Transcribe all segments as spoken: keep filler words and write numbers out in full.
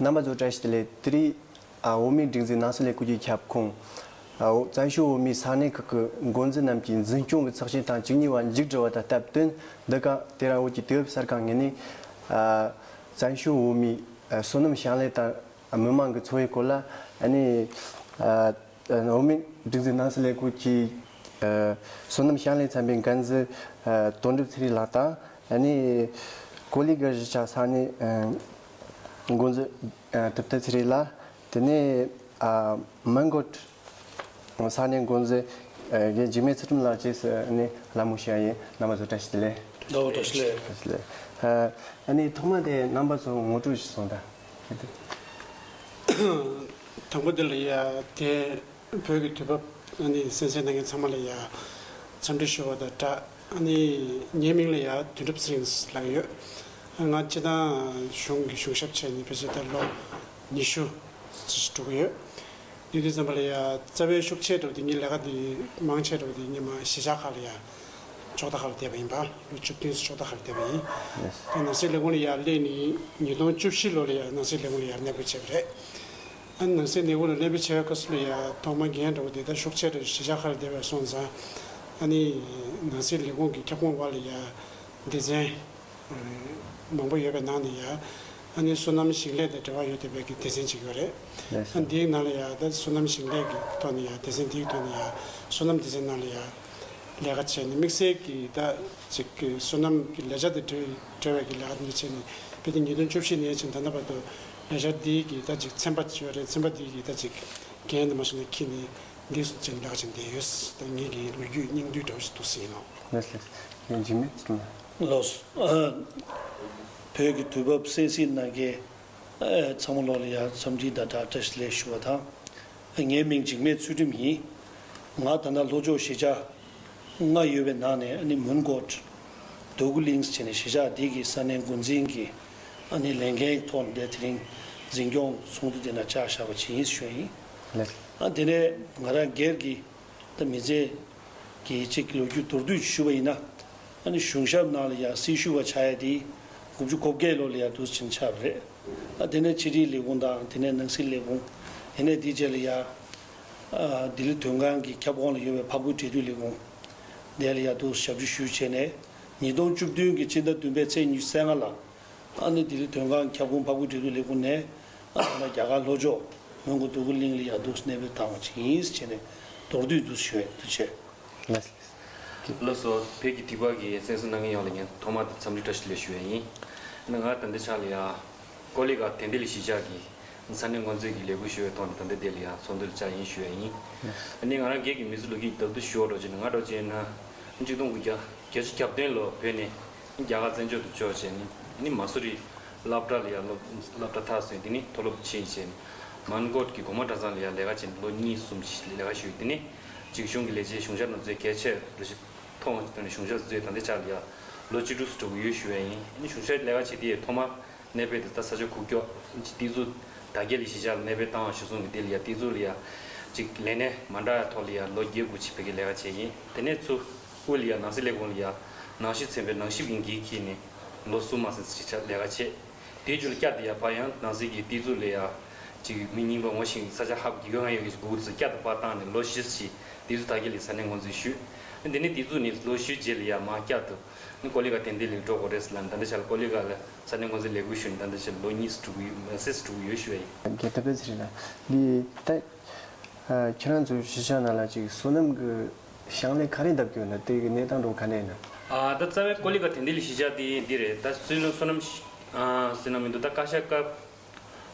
རྣམ་པ་ཚོ་བཀྲ་ཤིས་བདེ་ལེགས། དེ་རིང་ཨ་བོད་མིའི་སྒྲིག་འཛུགས་ནང་སྲིད་ལས་ཁུངས་ཀྱི་ཁྱབ་ཁོངས་ཨ་བཙན་བྱོལ་བོད་མིའི་ས་གནས་ཁག་གི་འགོ་འཛིན་རྣམས་ཀྱི་འཛིན་སྐྱོང་གི་ཚོགས་ཆེན་དང་བཅུ་གཉིས་པ་མཇུག་སྒྲིལ་བ་དང་སྟབས་བསྟུན། འདི་ག་དེ་རིང་བོད་ཀྱི་དུས་བབ་གསར་ཁང་ངོས་ནས་ཨ་བཙན་བྱོལ་བོད་མིའི་ཨ་བསོད་ནམས་བྱང་ལས་དང་མི་མང་གི་འཚོ་བའི་སྐོར་ལ་ཨ་ནི་ཨ་བོད་མིའི་སྒྲིག་འཛུགས་ནང་སྲིད་ལས་ཁུངས་ཀྱི་ཨ་བསོད་ནམས་བྱང་ལས་ཚན་པའི་འགན་འཛིན་ཨ་དོན་གྲུབ་ཚེ་རིང་ལགས་དང་ཨ་ནི་ཀོ་ལི་གྷལ་གཞིས་ཆགས་ས་གནས་ཨ་འགོ་འཛིན་ཨ་གྲུབ་བསྟན་ཚེ་རིང་ལགས། དེ་ནས་ཨ་མོན་གྷོ་ས་གནས་འགོ་འཛིན་ཨ་རྒན་འཇིགས་མེད་ཚུལ་ཁྲིམས་ལགས་བཅས་སུ་ཨ་ནི་ལད་མོ་ཞུ་ཡ་ཡིན། རྣམ་པ་ཚོ་བཀྲ་ཤིས་བདེ་ལེགས། ལོ་བཀྲ་ཤིས་བདེ་ལེགས། བཀྲ་ཤིས་བདེ་ལེགས། ཨ་ཨ་ནི་ཐོག་མ་དེ་རྣམ་པ་ཚོ་ངོ་སྤྲོད་ཞིག་སོང་དང་། དང་པོ་དེ་ལ་ཡ་དེ་བོད་ཀྱི་དུས་བབ་ཨ་ནི་གསན་གཟིགས་གནང་མཁན་ཚང་མ་ལ་ཡ་འཚམས་འདྲི་ཞུ་བ་དང་སྦྲགས། ཨ་ནི་ངའི་མིང་ལ་ཡ་དོན་གྲུབ་ཚེ་རིང་ལབ་ཀྱི་ཡོད། ང་སྤྱིར་བཏང་གཞུང་གི་གཞུང་ཞབས་བྱས་ནས་ཕལ་ཆེར་ད་ལོ་ཉི་ཤུ་ཙམ་ཞིག་འགྲོ་གི་ཡོད། དེ་དུས་ཙམ་པ་ལ་ཡ་རྩ་བའི་ཤུགས་ཆེ་འགྲོ་བ་དེ་ངའི་ལས་ཀ་དེ་མང་ཆེ་འགྲོ་བ་དེ་ངས་མ་གཞིས་ཆགས་ཁག་ལ་ཡ་ཕྱོགས་མཐའ་ཁག་ལ་བསྡད་པ་ཡིན་པ། ལོ་བཅུ་བདུན་ཙམ་ཕྱོགས་མཐའ་ཁག་ལ་བསྡད་པ་ཡིན། ད་ནང་སྲིད་ལས་ཁུངས་ལ་ཡ་སླེབས་ནས་ཉིས་སྟོང་བཅུ་བཞི་ལོ་ལ་ཡ་ནང་སྲིད་ལས་ཁུངས་ལ་ཡ་གནས་སྤོས་བྱས་པ་རེད། ཨ་ནི་ནང་སྲིད་ལས་ཁུངས་ལ་གནས་སྤོས་བྱས་པའི་སྐབས་སུ་ལ་ཡ་ཐོག་མ་འགན་འདྲ་བོ་དེ་ད་ཤུགས་ཆེ་འགྲོ་གཞིས་ཆགས་ཁག་ལ་བསྡད་པ་སོང་ཙང་། ཨ་ནི་ནང་སྲིད་ལས་ཁུངས་ཀྱི་ཁྱབ་ཁོངས་བར་ལ་ཡ་སྡེ་ཚན་མང་པོ་ཡོད་པའི་ནང་ནས་ཡ་ཨ་ནི་སོ་ནམ་ཞིང་ལས་དང་འབྲེལ་བ་ཡོད་བསྡད་པའི་གི་སྡེ་ཚན་ཅིག་ཡོད་རེད། ལགས་སོ། ཨ་འདིའི་ནང་ལ་ཡ་ད་སོ་ནམ་ཞིང་ལས་ཀྱི་ཐོག་ནས་ཡ་སྡེ་ཚན་འདིའི་ཐོག་ནས་ཡ་སོ་ནམ་སྡེ་ཚན་ནང་ལ་ཡ་ལས་ཀ་བྱས་ནས་དམིགས་བསལ་གྱི་ད་ཅིག་གི་སོ་ནམ་གྱི་ལས་འཆར་དང་འབྲེལ་འབྲེལ་བའི་གི་ལས་ཀ་འདི་བྱས་ནས་དཔེ་དེ་ཉིས་སྟོང་བཅུ་བཞི་ནས་བྱས་ནས་ད་ལྟ་བར་དུ་ལས་འཆར་འདི་གི་ད་ཅིག་ཚན་པ་ཅིག་ཡོད་རེད། ཚན་པ་འདི་གི་ད་ཅིག་འགན་དུ་མ་སོང་ནས་འཁྱེར་ནས་འདི་སོང་ཙང་ལས་ཀ་བྱས་ནས་བསྡད་ཡོད། ད་ངེད་ཀྱི་ལོ་རྒྱུས་སྙིང་བསྡུས་འདྲ་བོ་ཞིག་འདུག་ཟེར་ཡིན་ནོ། ལགས་སོ། ལགས་སོ། ཡིན་འཇིགས་མེད་ཚུལ་ཁྲིམས་ལགས། ལགས་སོ། ཨ། བོད་ཀྱི་དུས་བབ་གསན་གཟིགས་གནང་མཁན་ཨ་ཚང་མ་ལོག་ལ་ཡ་འཚམས་འདྲི་དང་སྦྲགས་བཀྲ་ཤིས་བདེ་ལེགས་ཞུ་བ་དང་། ངའི་མིང་འཇིགས་མེད་ཚུལ་ཁྲིམས་ཡིན། ང་ད་ལྟ་ལྷོ་ཕྱོགས་གཞིས་ཆགས་ལྔ་ཡོད་པའི་ནང་ནས་ཨ་ནི་མོན་གྷོ། དོ་ཀུ་གླིང་ཟེར་ནས་གཞིས་ཆགས་འདི་གི་ས་གནས་འགོ་འཛིན་གྱི་ཨ་ནི་ལས་འགན་ཐོག་ནས་དེ་དེ་རིང་འཛིན་སྐྱོང་ཚོགས་འདུ་དེ་ནང་བཅར་བཞག་པ་ཅིག་ཡིན་ཞུ་ཡིན། ལགས། ཨ་དེ་ནས་ང་རང་སྒེར་གྱི་ད་མི་ཚེ་གི་གཅིག་ལོ་རྒྱུས་མདོར་བསྡུས་ཞུ་བ་ཡིན་ན། ཨ་ནི་གཞུང་ཞབས་ནང་ལ་ཡང་སྲི་ཞུ་བ་ཆགས་ཡ་དེ་དགུ་བཅུ་གོ་བརྒྱད་ལོ་ལ་ཡང་འདུག་ཕྱིན་ཆགས་པ་རེད། ཨ་དེ་ནས་ཕྱི་དྲིལ་ལས་ཁུངས་དང་དེ་ནས་ནང་སྲིད་ལས་ཁུངས། དེ་ནས་དེའི་རྗེས་ལ་ཡང་ཨ་ལྡི་ལི་དོན་ཁང་གི་ཁྱབ་ཁོངས་ལ་ཡོད་པའི་འཕགས་བོད་འབྲེལ་མཐུད་ལས་ཁུངས་དེ་ལ་ཡང་འདུག་ཞབས་ཞུ་ཞུས་བྱས་ནས་ཉིས་སྟོང་བཅུ་བདུན་གྱི་སྤྱི་ཟླ་བདུན་པའི་ཚེས་ཉི་ཤུ་རྩ་ལྔ་ལ། ཨ་ནི་ལྡི་ལི་དོན་ཁང་ཁྱབ་ཁོངས་འཕགས་བོད་འབྲེལ་མཐུད་ལས་ཁུངས་ནས་ཨ་ད་ལྟ་རྒྱ་གར་ལྷོ་ཕྱོགས་མོན་གྷོ་དོ་ཀུ་གླིང་ལ་ཡར་འདུག་གནས་སྤོས་བཏང་བ་ཅིག་ཡིན་ཟེར་བྱས་ནས་མདོར་བསྡུས་འདུག་ཞུ་བའི་འདུ་བྱས། ལགས་སོ། བོད་ཀྱི་དུས་བབ་ཀྱི་གསན་གཟིགས་གནང་མཁན་ཡོངས་ལ་ངས་ཐོག་མར་འཚམས་འདྲི་བཀྲ་ཤིས་བདེ་ལེགས་ཞུ་ཡ་ཡིན། ཨ་ནི་ང་ད་ལྟའི་ཆ་ལ་ཡ་ཀོ་ལི་གྷལ་དན་ཏི་ལི་གཞིས་ཆགས་ཀྱི་ས་གནས་འགོ་འཛིན་གྱི་ལས་འགུལ་ཞུ་བའི་ཐོག་ནས་ད་ལྟ་འདི་ལ་ཡ་ཚོགས་འདུ་ལ་བཅར་ཡིན་ཞུ་ཡ་ཡིན། ཨ་ནི་ང་རང་སྒེར་གྱི་མི་ཚེ་ལོ་རྒྱུས་ཀྱི་བརྡ་བསྡུས་ཞུ་བ་འདྲ་བྱས་ན། ང་རང་འགྲོ་བྱས་ན་གཅིག་སྟོང་དགུ་བརྒྱ་བརྒྱད་ཅུ་གྱ་བདུན་ལོ་བོད་ནས་རྒྱ་གར་བཙན་བྱོལ་དུ་འབྱོར་བྱས་ནས་ནི་མ་སུ་རི་སློབ་གྲྭ་ལ་ཡང་སློབ་སློབ་གྲྭ་མཐར་སོན། དེ་ནས་མཐོ་སློབ་ཕྱིན་བྱས་ནས་མོན་གྷོ་གི་གོང་མ་གྲྭ་ཚང་ལ་ཡང་ལས་ཀ་བྱས་ནས་ལོ་གཉིས་གསུམ་ཞིག་ལས་ཀ་ཞུས། དེ་ནས་གཅིག་གཞུང་གི་ལས་བྱེད་གཞུང་ཞབས་ནང་འཛུལ་གལ་ཆེ་རུ་ཞིག་མཐོང་བྱས་ནས་གཞུང་ཞབས་འཛུལ། ད་ལྟའི་ཆ་ལ་ཡང་ལོ་བཅུ་དྲུག་ཙམ་འགྲོ་གི་ཡོད་ཞུ་བ་ཡིན། ཨ་ནི་གཞུང་ཞབས་ལས་ཀ་བྱེད་དུས་ཐོག་མར་གནས་སྤོས་དེ་ད་ས་ཆ་གུག་ཀྱོག་སྟེ་ཚོ་དར་རྒྱས་གླིང་གཞིས་ཆགས་ལ་གནས་སྤོས་བཏང་བ་ཞུ་སོང་གི། དེ་ལ་ཡང་སྟེ་ཚོ་ལ་ཡང་ཅིག་ལས་གནས་མ་འདྲ་བའི་ཐོག་ལ་ཡང་ལོ་བརྒྱད་དགུ་ཅིག་བོད་ཀྱི་ལས་ཀ་བྱས་ཡིན། དེ་ནས་ཚུར་དབུས་ལ་ཡང་ནང་སྲིད་ལས་ཁུངས་ལ་ཡང་ནང་ཞིབ་ཚན་པའི་ནང་ཞིབ་ཀྱི་འགན་འཁྱེར་ནས་ལོ་གསུམ་མ་ཟིན་ཙམ་ཅིག་ལས་ཀ་བྱས། དེའི་རྒྱུན་ལ་བསྐྱར་དུ་ཡང་ཕར་ཡང་ནང་སྲིད་ཀྱི་སྟེ་ཚོ་ལ་ཡང་ཅིག་མི་རྙིང་པ་ངོ་ཤེས་ས་ཆ་ཧ་གོ་མཁན་ཡོད་མཁན་ཅིག་སྒུག་ཙམ་བསྐྱར་དུ་ཕར་བཏང་ནས་ལོ་བཞི་ཙམ་ཅིག་སྟེ་ཚོ་དར་རྒྱས་གླིང་ས་གནས་འགོ་འཛིན་ཞུས། དེ་ནས་སྟེ་ཚོ་ནས་ལོ་བཞི་རྗེས་ལ་ཡང་མར་བསྐྱར་དུ་ནི་ཀོ་ལི་གྷལ་དན་ཏི་ལིར་འགྲོ་དགོས་རེད་ཟེར་ལབ་ནས། ད་ལྟའི་ཆར་ལ་ཀོ་ལི་གྷལ་ལ་ས་གནས་འགོ་འཛིན་ལས་འགུལ་ཞུས་ནས་ད་ལྟའི་ཆར་ལོ་གཉིས་ཙམ་འགྲོ་གི་ཡོད། མ་ཟད་འགྲོ་གི་ཡོད་ཞུ་བ་ཡིན། རྒྱལ་ཐབས་པའི་ཚེ་རིང་ལགས། འདི་ད་ཨ་ཁྱེད་རང་ཚོའི་གཞིས་ཆགས་ནང་ལ་ཅིག་སོ་ནམ་གྱི་ཞིང་ལས་ག་རེ་བཏབ་ཀྱི་ཡོད་ན། དེ་གི་གནས་སྟངས་འདྲ་བོ་ག་འདྲ་ཡིན་ན། ཨ་ད་རྩ་བའི་ཀོ་ལི་གྷལ་དན་ཏི་ལི་གཞིས་ཆགས་འདི་འདི་རེད། ད་སོ་ནམ་སོ་ནམ་ཞིང་ཨ་ཟེར་ན་མི་འདུག་ད་བཀའ་ཤག་སྐབས་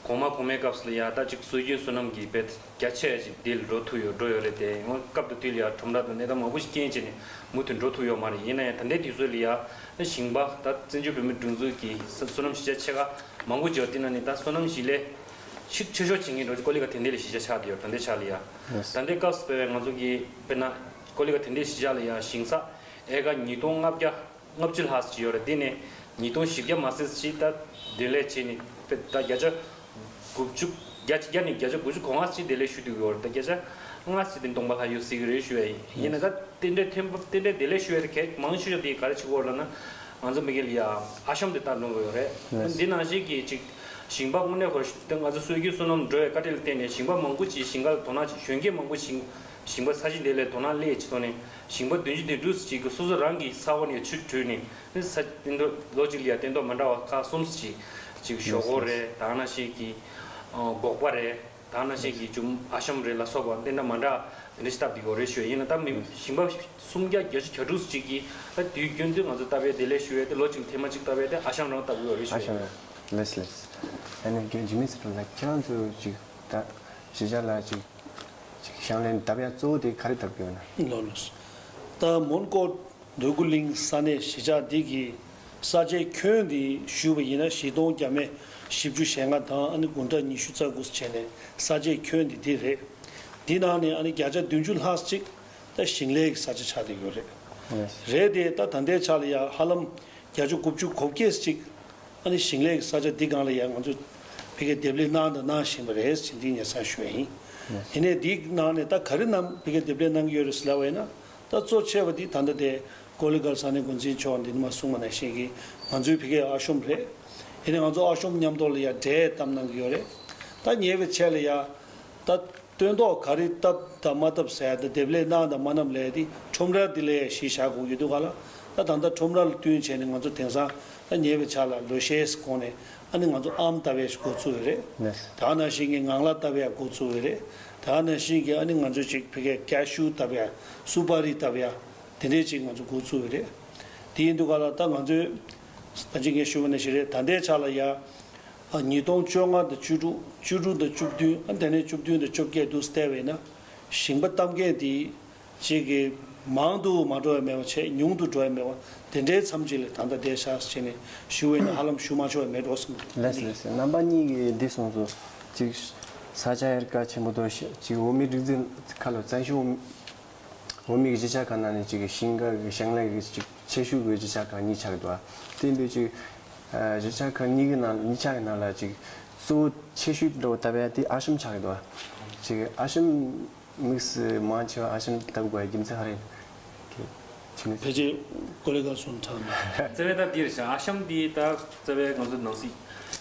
གོང་མ་གོང་མའི་སྐབས་སུ་ལ་ཡ་ད་ཅིག་སྲོལ་རྒྱུན་སོ་ནམ་གྱི་དཔེ་རྒྱ་ཆེ་ཅིག་འདི་ལ་འགྲོ་ཐུབ་ཡོད་འགྲོ་ཡོད་རེད་དེ། ཡང་སྐབས་དེ་དུས་ལ་ཡ་ཁྲོམ་ར་དང་གནས་སྟངས་མང་པོ་ཞིག་རྐྱེན་བྱས་ནས་མུ་མཐུད་འགྲོ་ཐུབ་ཡོད་མ་རེད། ཡིན་ན་ཡང་ད་ལྟའི་དུས་ཚོད་ལ་ཡ་ཞིང་པ་ད་བཙན་བྱོལ་བོད་མིའི་སྒྲིག་འཛུགས་ཀྱི་སོ་སོ་ནམ་གཞིས་ཆགས་ཆེ་ཁག་མང་པོ་ཅིག་ཡོད། དེ་ནང་ནས་ད་སོ་ནམ་ཞིང་ལས་ཤུགས་ཆེ་ཤོས་བྱེད་མཁན་འགྲོ་ཅིག་ཀོ་ལི་གྷལ་དན་ཏི་ལི་གཞིས་ཆགས་ཆགས་བསྡད་ཡོད། ད་ལྟའི་ཆ་ལ་ཡ་ད་ལྟའི་སྐབས་སུ་དཔེར་ན་ང་ཚོ་གི་དཔེར་ན་ཀོ་ལི་གྷལ་དན་ཏི་ལི་གཞིས་ཆགས་ལ་ཡ་ཞིང་ས་ཨེ་ཀར་ཉིས་སྟོང་ལྔ་བརྒྱ་ལྔ་བཅུ་ལྷག་ཙམ་ཅིག་ཡོད་རེད། དེ་ནས་ཉིས་སྟོང་བཞི་བརྒྱ་མ་ཟིན་ཙམ་ཅིག་ད་འདོན་ལས་བྱས་ནས་དཔེ་ད་བརྒྱ་ཆ་དགུ་བཅུ་བརྒྱ་ཆ་བརྒྱ་ནས་བརྒྱ་ཆ་དགུ་བཅུ་གོ་ལྔ་ཙམ་ཅིག་འདོན་ལས་ཞུ་བསྡད་ཡོད་རེད། ད་བརྒྱ་ཆ་ལྔ་ཙམ་དེ་སྟོང་པ་ལྷག་ཡོད་སྲིད་ཀྱི་རེད་ཞུ་ཡ་ཡིན། ཡིན་ན་ད་དེ་འདྲའི་ཐོན་འབབ་དེ་འདྲའི་འདོན་ལས་ཞུ་ཡ་དེ་གལ་མང་ཤོས་དེ་ག་རེ་བྱེད་ཀྱི་ཡོད་ལབ་ན། ང་ཚོ་མི་སྒེར་ལ་ཡ་ཨ་ཤམ་དེ་ལྟར་འགྲོ་གི་ཡོད་རེད། འདི་ནང་བཞིན་གྱི་ཅིག་ ཞིང་པ་དངོས་གནས་ཁོ་ང་ཚོ་སྲོལ་རྒྱུན་སོ་ནམ་འགྲོ་བའི་བཀའ་དྲིན་ལ་བརྟེན་ནས་ཞིང་པ་མང་པོ་ཅིག་ཞིང་ཁ་ལ་དོ་སྣང་ཅིག་གཞོན་སྐྱེས་མང་པོ་ཞིང་ཞིང་པ་ས་ཆ་འདི་ལ་དོ་སྣང་སླེབས་ཡས་ཅིག་ཐོག་ནས་ཞིང་པ་བདུན་ཅུ་དོན་དྲུག་ཅིག་གི་སོ་སོ་རང་གི་ས་འོག་ནས་ཆུ་དྲུད་ནས་ས་སྟོན་ཐོག་ལོ་གཅིག་ལ་ཡ་སྟོན་ཐོག་མ་འདྲ་བ་ཁག་གསུམ་ཅིག་ཅིག་ཞོག་ཁོག་རེད། ད་ནང་བཞིན་གྱི་སྒོག་པ་རེད། ད་ནང་བཞིན་གྱི་ཅུང་ཨ་ཤམ་རེད་ལ་སོགས་པ་དེ་འདྲ་མ་འདྲ་དེ་འདྲ་ཞིག་བཏབ་བསྡད་ཡོད་རེད་ཞུ་ཡ་ཡིན་ན། ད་མི་ཞིང་པ་སུམ་བརྒྱ་བརྒྱད་ཅུ་གྱ་དྲུག་ཅིག་གིས་ད་དུས་རྒྱུན་དུ་ང་ཚོ་བཏབ་ཡ་དེ་ལས་ཞུ་ཡ་དེ་ལོ་གཅིག་ལ་ཐེངས་མ་གཅིག་བཏབ་ཡ་དེ་ཨ་ཤམ་རང་བཏབ་ཡོད་རེད་ཞུ་ཨ་ཡ་ཤམ་རང་། ལེས་ལེས། ཨ་ནི་རྒན་འཇིགས་མེད་ཟེར་ལ་ཁྱེད་རང་ཚོ་ཅིག་ད་གཞིས་ཆགས་ལ་ཅིག་ཅིག་ཤང་ལེན་བཏབ་ཡ་གཙོ་བོ་དེ་ག་རེ་བཏབ་ཀྱི་ཡོད་ན། ལོ་ལོ། ད་མོན་གྷོ་འདོད་རྒུ་གླིང་ས་གནས་གཞིས་ཆགས་འདི་གི་ས་ཆའི་ཁྱོན་འདི་ཞུས་པ་ཡིན་ན་བཞི་སྟོང་བརྒྱ་མེད་བཞི་བཅུ་ཞེ་ལྔ་དང་ཨ་ནི་དགུང་གྲངས་ཉི་ཤུ་རྩ་དགུ་བྱས་ནས་ས་ཆའི་ཁྱོན་འདི་འདི་རེད། འདི་ནང་ནས་ཨ་ནི་བརྒྱ་ཆ་བདུན་ཅུ་ལྷག་ཅིག་ད་ཞིང་ལས་ཀྱི་ས་ཆ་ཆགས་བསྡད་ཡོད་རེད། རེད་དེ་ད་ད་ལྟའི་ཆ་ལ་ཡ་ཧ་ལམ་བརྒྱ་ཆ་དགུ་བཅུ་གོ་བརྒྱད་ཅིག་ཨ་ནི་ཞིང་ལས་ཀྱི་ས་ཆ་འདི་སྒང་ལ་ཡ་ང་ཚོ་ཕ་གིར་འདེབས་ལས་གནང་དང་གནང་བཞིན་པ་རེད་ཟེར་འདི་ངས་གསལ་ཞུ་ཡ་ཡིན། ཡིན་ནའི་འདིའི་ནང་ནས་ད་ག་རེ་གནང་ཕ་གིར་འདེབས་ལས་གནང་གི་ཡོད་རེད་ཟེར་ལབ་པ་ཡིན་ན། ད་གཙོ་ཆེ་བ་འདི་ད་ལྟ་དེ་ཀོ་ལི་གྷལ་ས་གནས་འགོ་འཛིན་མཆོག་འདི་ནས་མར་གསུངས་པ་ནང་བཞིན་གྱི་ང་ཚོའི་ཕ་གིའི་ཨ་ཤོམ་རེད། ཡིན་ནའི་ང་ཚོ་ཨ་ཤོམ་མཉམ་དུ་ལ་ཡ་འབྲས་བཏབ་གནང་གི་ཡོད་རེད། ད་ཉེ་བའི་ཆར་ལ་ཡ་ད་སྟོན་ཐོག་ག་རེ་བཏབ་དང་མ་བཏབ་ཟེར་ཡ་ད་འདེབས་ལས་གནང་དང་མ་གནང་ལས་དེ་ཁྲོམ་ར་འདི་ལ་ཡ་གཞི་བཞག་དགོས་ཀྱི་འདུག་ག་ལ། ད་ད་ལྟ་ཁྲོམ་ར་ལ་བསྟུན་བྱས་ནས་ང་ཚོ་དེང་སང་ད་ཉེ་བའི་ཆར་ལ་ལོ་ཤས་གོང་ནས་ཨ་ནི་ང་ཚོ་ཨམ་བཏབ་ཡ་ཞིག་འགོ་ཚུགས་ཡོད་རེད། ལགས། ད་ནང་བཞིན་གྱི་ངང་ལག་བཏབ་ཡ་འགོ་ཚུགས་ཡོད་རེད། ད་ནང་བཞིན་གྱི་ཨ་ནི་ང་ཚོ་ཅིག་ཕ་གིའི་ཀེ་ཤུ་བཏབ་ཡ་སུ་པ་རི་བཏབ་ཡ་དེ་འདྲས་ཅིག་ང་ཚོ་འགོ་ཚུགས་ཡོད་རེད། དེ་ཡིན་དུས་ག་ལ་ད་ང་ཚོས་ད་ཅི་ངས་ཞུ་བ་ནང་བཞིན་རེད། ད་ལྟའི་ཆ་ལ་ཡ་ཨ་ཉིས་སྟོང་བཅོ་ལྔ་དང་བཅུ་དྲུག་བཅུ་དྲུག་དང་བཅུ་བདུན་ཨ་དེ་ནས་བཅུ་བདུན་དང་བཅོ་བརྒྱད་དུ་བལྟས་པས་ན་ཞིང་པ་བཏབ་མཁན་དེ་ཅིག་གི་མང་དུ་མ་འགྲོ་བའི་མེད་པ་བྱས་ཉུང་དུ་འགྲོ་བའི་མེད་པ་དེ་འདྲའི་མཚམས་ཅིག་ལ་ད་ལྟ་བསྡད་ཤག་ཟེར་ནས་ཞུ་བས་ན་ཧ་ལམ་ཞུ་མ་ཆོག་པའི་མེད་འགྲོ་སོང་། ལགས་སོ་ལགས་སོ། རྣམ་པ་གཉིས་ཀྱིས་འདི་གསུངས་སོ། ཅིག་ས་ཆ་ཡར་ཀ་ཆེན་པོ་དོ་ཅིག་འོ་མའི་སྒྲིག་འཛུགས་ཁ་ལོ་བཙན་བྱོལ་འོ་མའི་གཞིས་ཆགས་ཁག་ནང་ནས་ཅིག་ཤིང་འགའ་གི་ཞིང་ལས་ཀྱི་ཅིག་ཆེ་ཤོས་ཀྱི་གཞིས་ཆགས་ཁག་གཉིས་ཆགས་འདུག་དེ་འདུག་ཅིག་གཞིས་ཆགས་ཁག་གཉིས་ཀྱི་ནང་གཉིས་ཆ་གི་ནང་ལ་ཅིག་གཙོ་བོ་ཆེ་ཤོས་འགྲོ་བ་ལྟ་བས་དེ་ཨ་ཤམ་ཆགས་ཀྱི་འདུག་ཅིག་ཨ་ཤམ་དམིགས་སུ་མང་ཆེ་བ་ཨ་ཤམ་བཏབ་དགོས་རྒྱུ་མཚན་ཧ་རེད། ཕལ་ཆེར་ཀོ་ལི་གྷལ་སོང་ཐང་། རྩ་བའི་ད་འདིར་བཞག་ཨ་ཤམ་འདི་ད་རྩ་བའི་ང་ཚོ་ནང་སྲིད་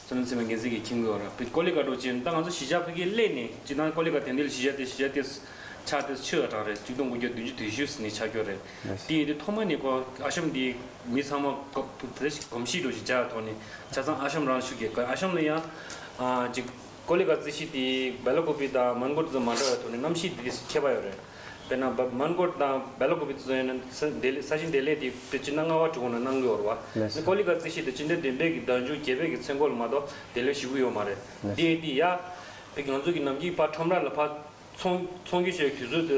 བསོད་ནམས་ཚེ་རིང་འགན་འཛིན་གྱིས་མཁྱེན་གྱི་ཡོད་རེད། ཀོ་ལི་གྷལ་འགྲོ་ཅན་ད་ང་ཚོ་གཞིས་ཆགས་ཕ་གིར་སླེབས་ནས་སྤྱིར་བཏང་ཀོ་ལི་གྷལ་དེ་འདིར་གཞིས་ཆགས་དེ་གཞིས་ཆགས་དེ་ཆགས་དེ་ཆེ་བ་གྲངས་རེད། ཆིག་སྟོང་དགུ་བརྒྱ་བདུན་ཅུ་དོན་བཞི་ནས་ཆགས་ཀྱི་ཡོད་རེད། དེ་ཡིན་དུས་ཐོག་མ་ནས་ཁོ་ཨ་ཤམ་འདི་མི་ཚང་མ་གོམས་གཤིས་འགྲོ་ཞིག་བྱ་ཐོག་ནས་ཆ་ཚང་ཨ་ཤམ་རང་ཤུགས་རྒྱས་ཨ་ཤམ་ལ་ཡང་ཅིག་ཀོ་ལི་གྷལ་རྩི་ཤིང་དེ་སྦེ་ལ་ཀོ་པི་དང་མན་གོ་ཊི་དང་མ་འདྲ་བའི་ཐོག་ནས་གནམ་གཤིས་དེ་ཁྱད་པར་ཡོད་རེད། དཔེར་ན་བ་མན་གོ་ཊི་དང་སྦེ་ལ་ཀོ་པི་དེ་ཚོ་ཡིན་ན་ས་འདེབས་ལས་ས་ཞིང་འདེབས་ལས་དེ་དཔེ་སྤྱིར་ན་ལྔ་པ་དྲུག་པ་ནང་གནང་གི་ཡོད་རེད་བ། ལགས་སོ། ཀོ་ལི་གྷལ་རྩི་ཤིང་དེ་སྤྱི་ཟླ་བདུན་པའི་གི་ཟླ་མཇུག་བརྒྱད་པའི་གི་ཚེས་འགོ་ལ་མ་གཏོགས་འདེབས་ལས་ཞུ་གི་ཡོད་མ་རེད། ལགས་སོ། དེ་དེ་ཡ་ཕ་གི་ང་ཚོ་གི་ནམ་རྒྱུན་ཕར་ཁྲོམ་ར་ལ་ཕར་ཚོང་ཚོང་རྒྱུ་བྱས་དུས་ཚོད་དུ་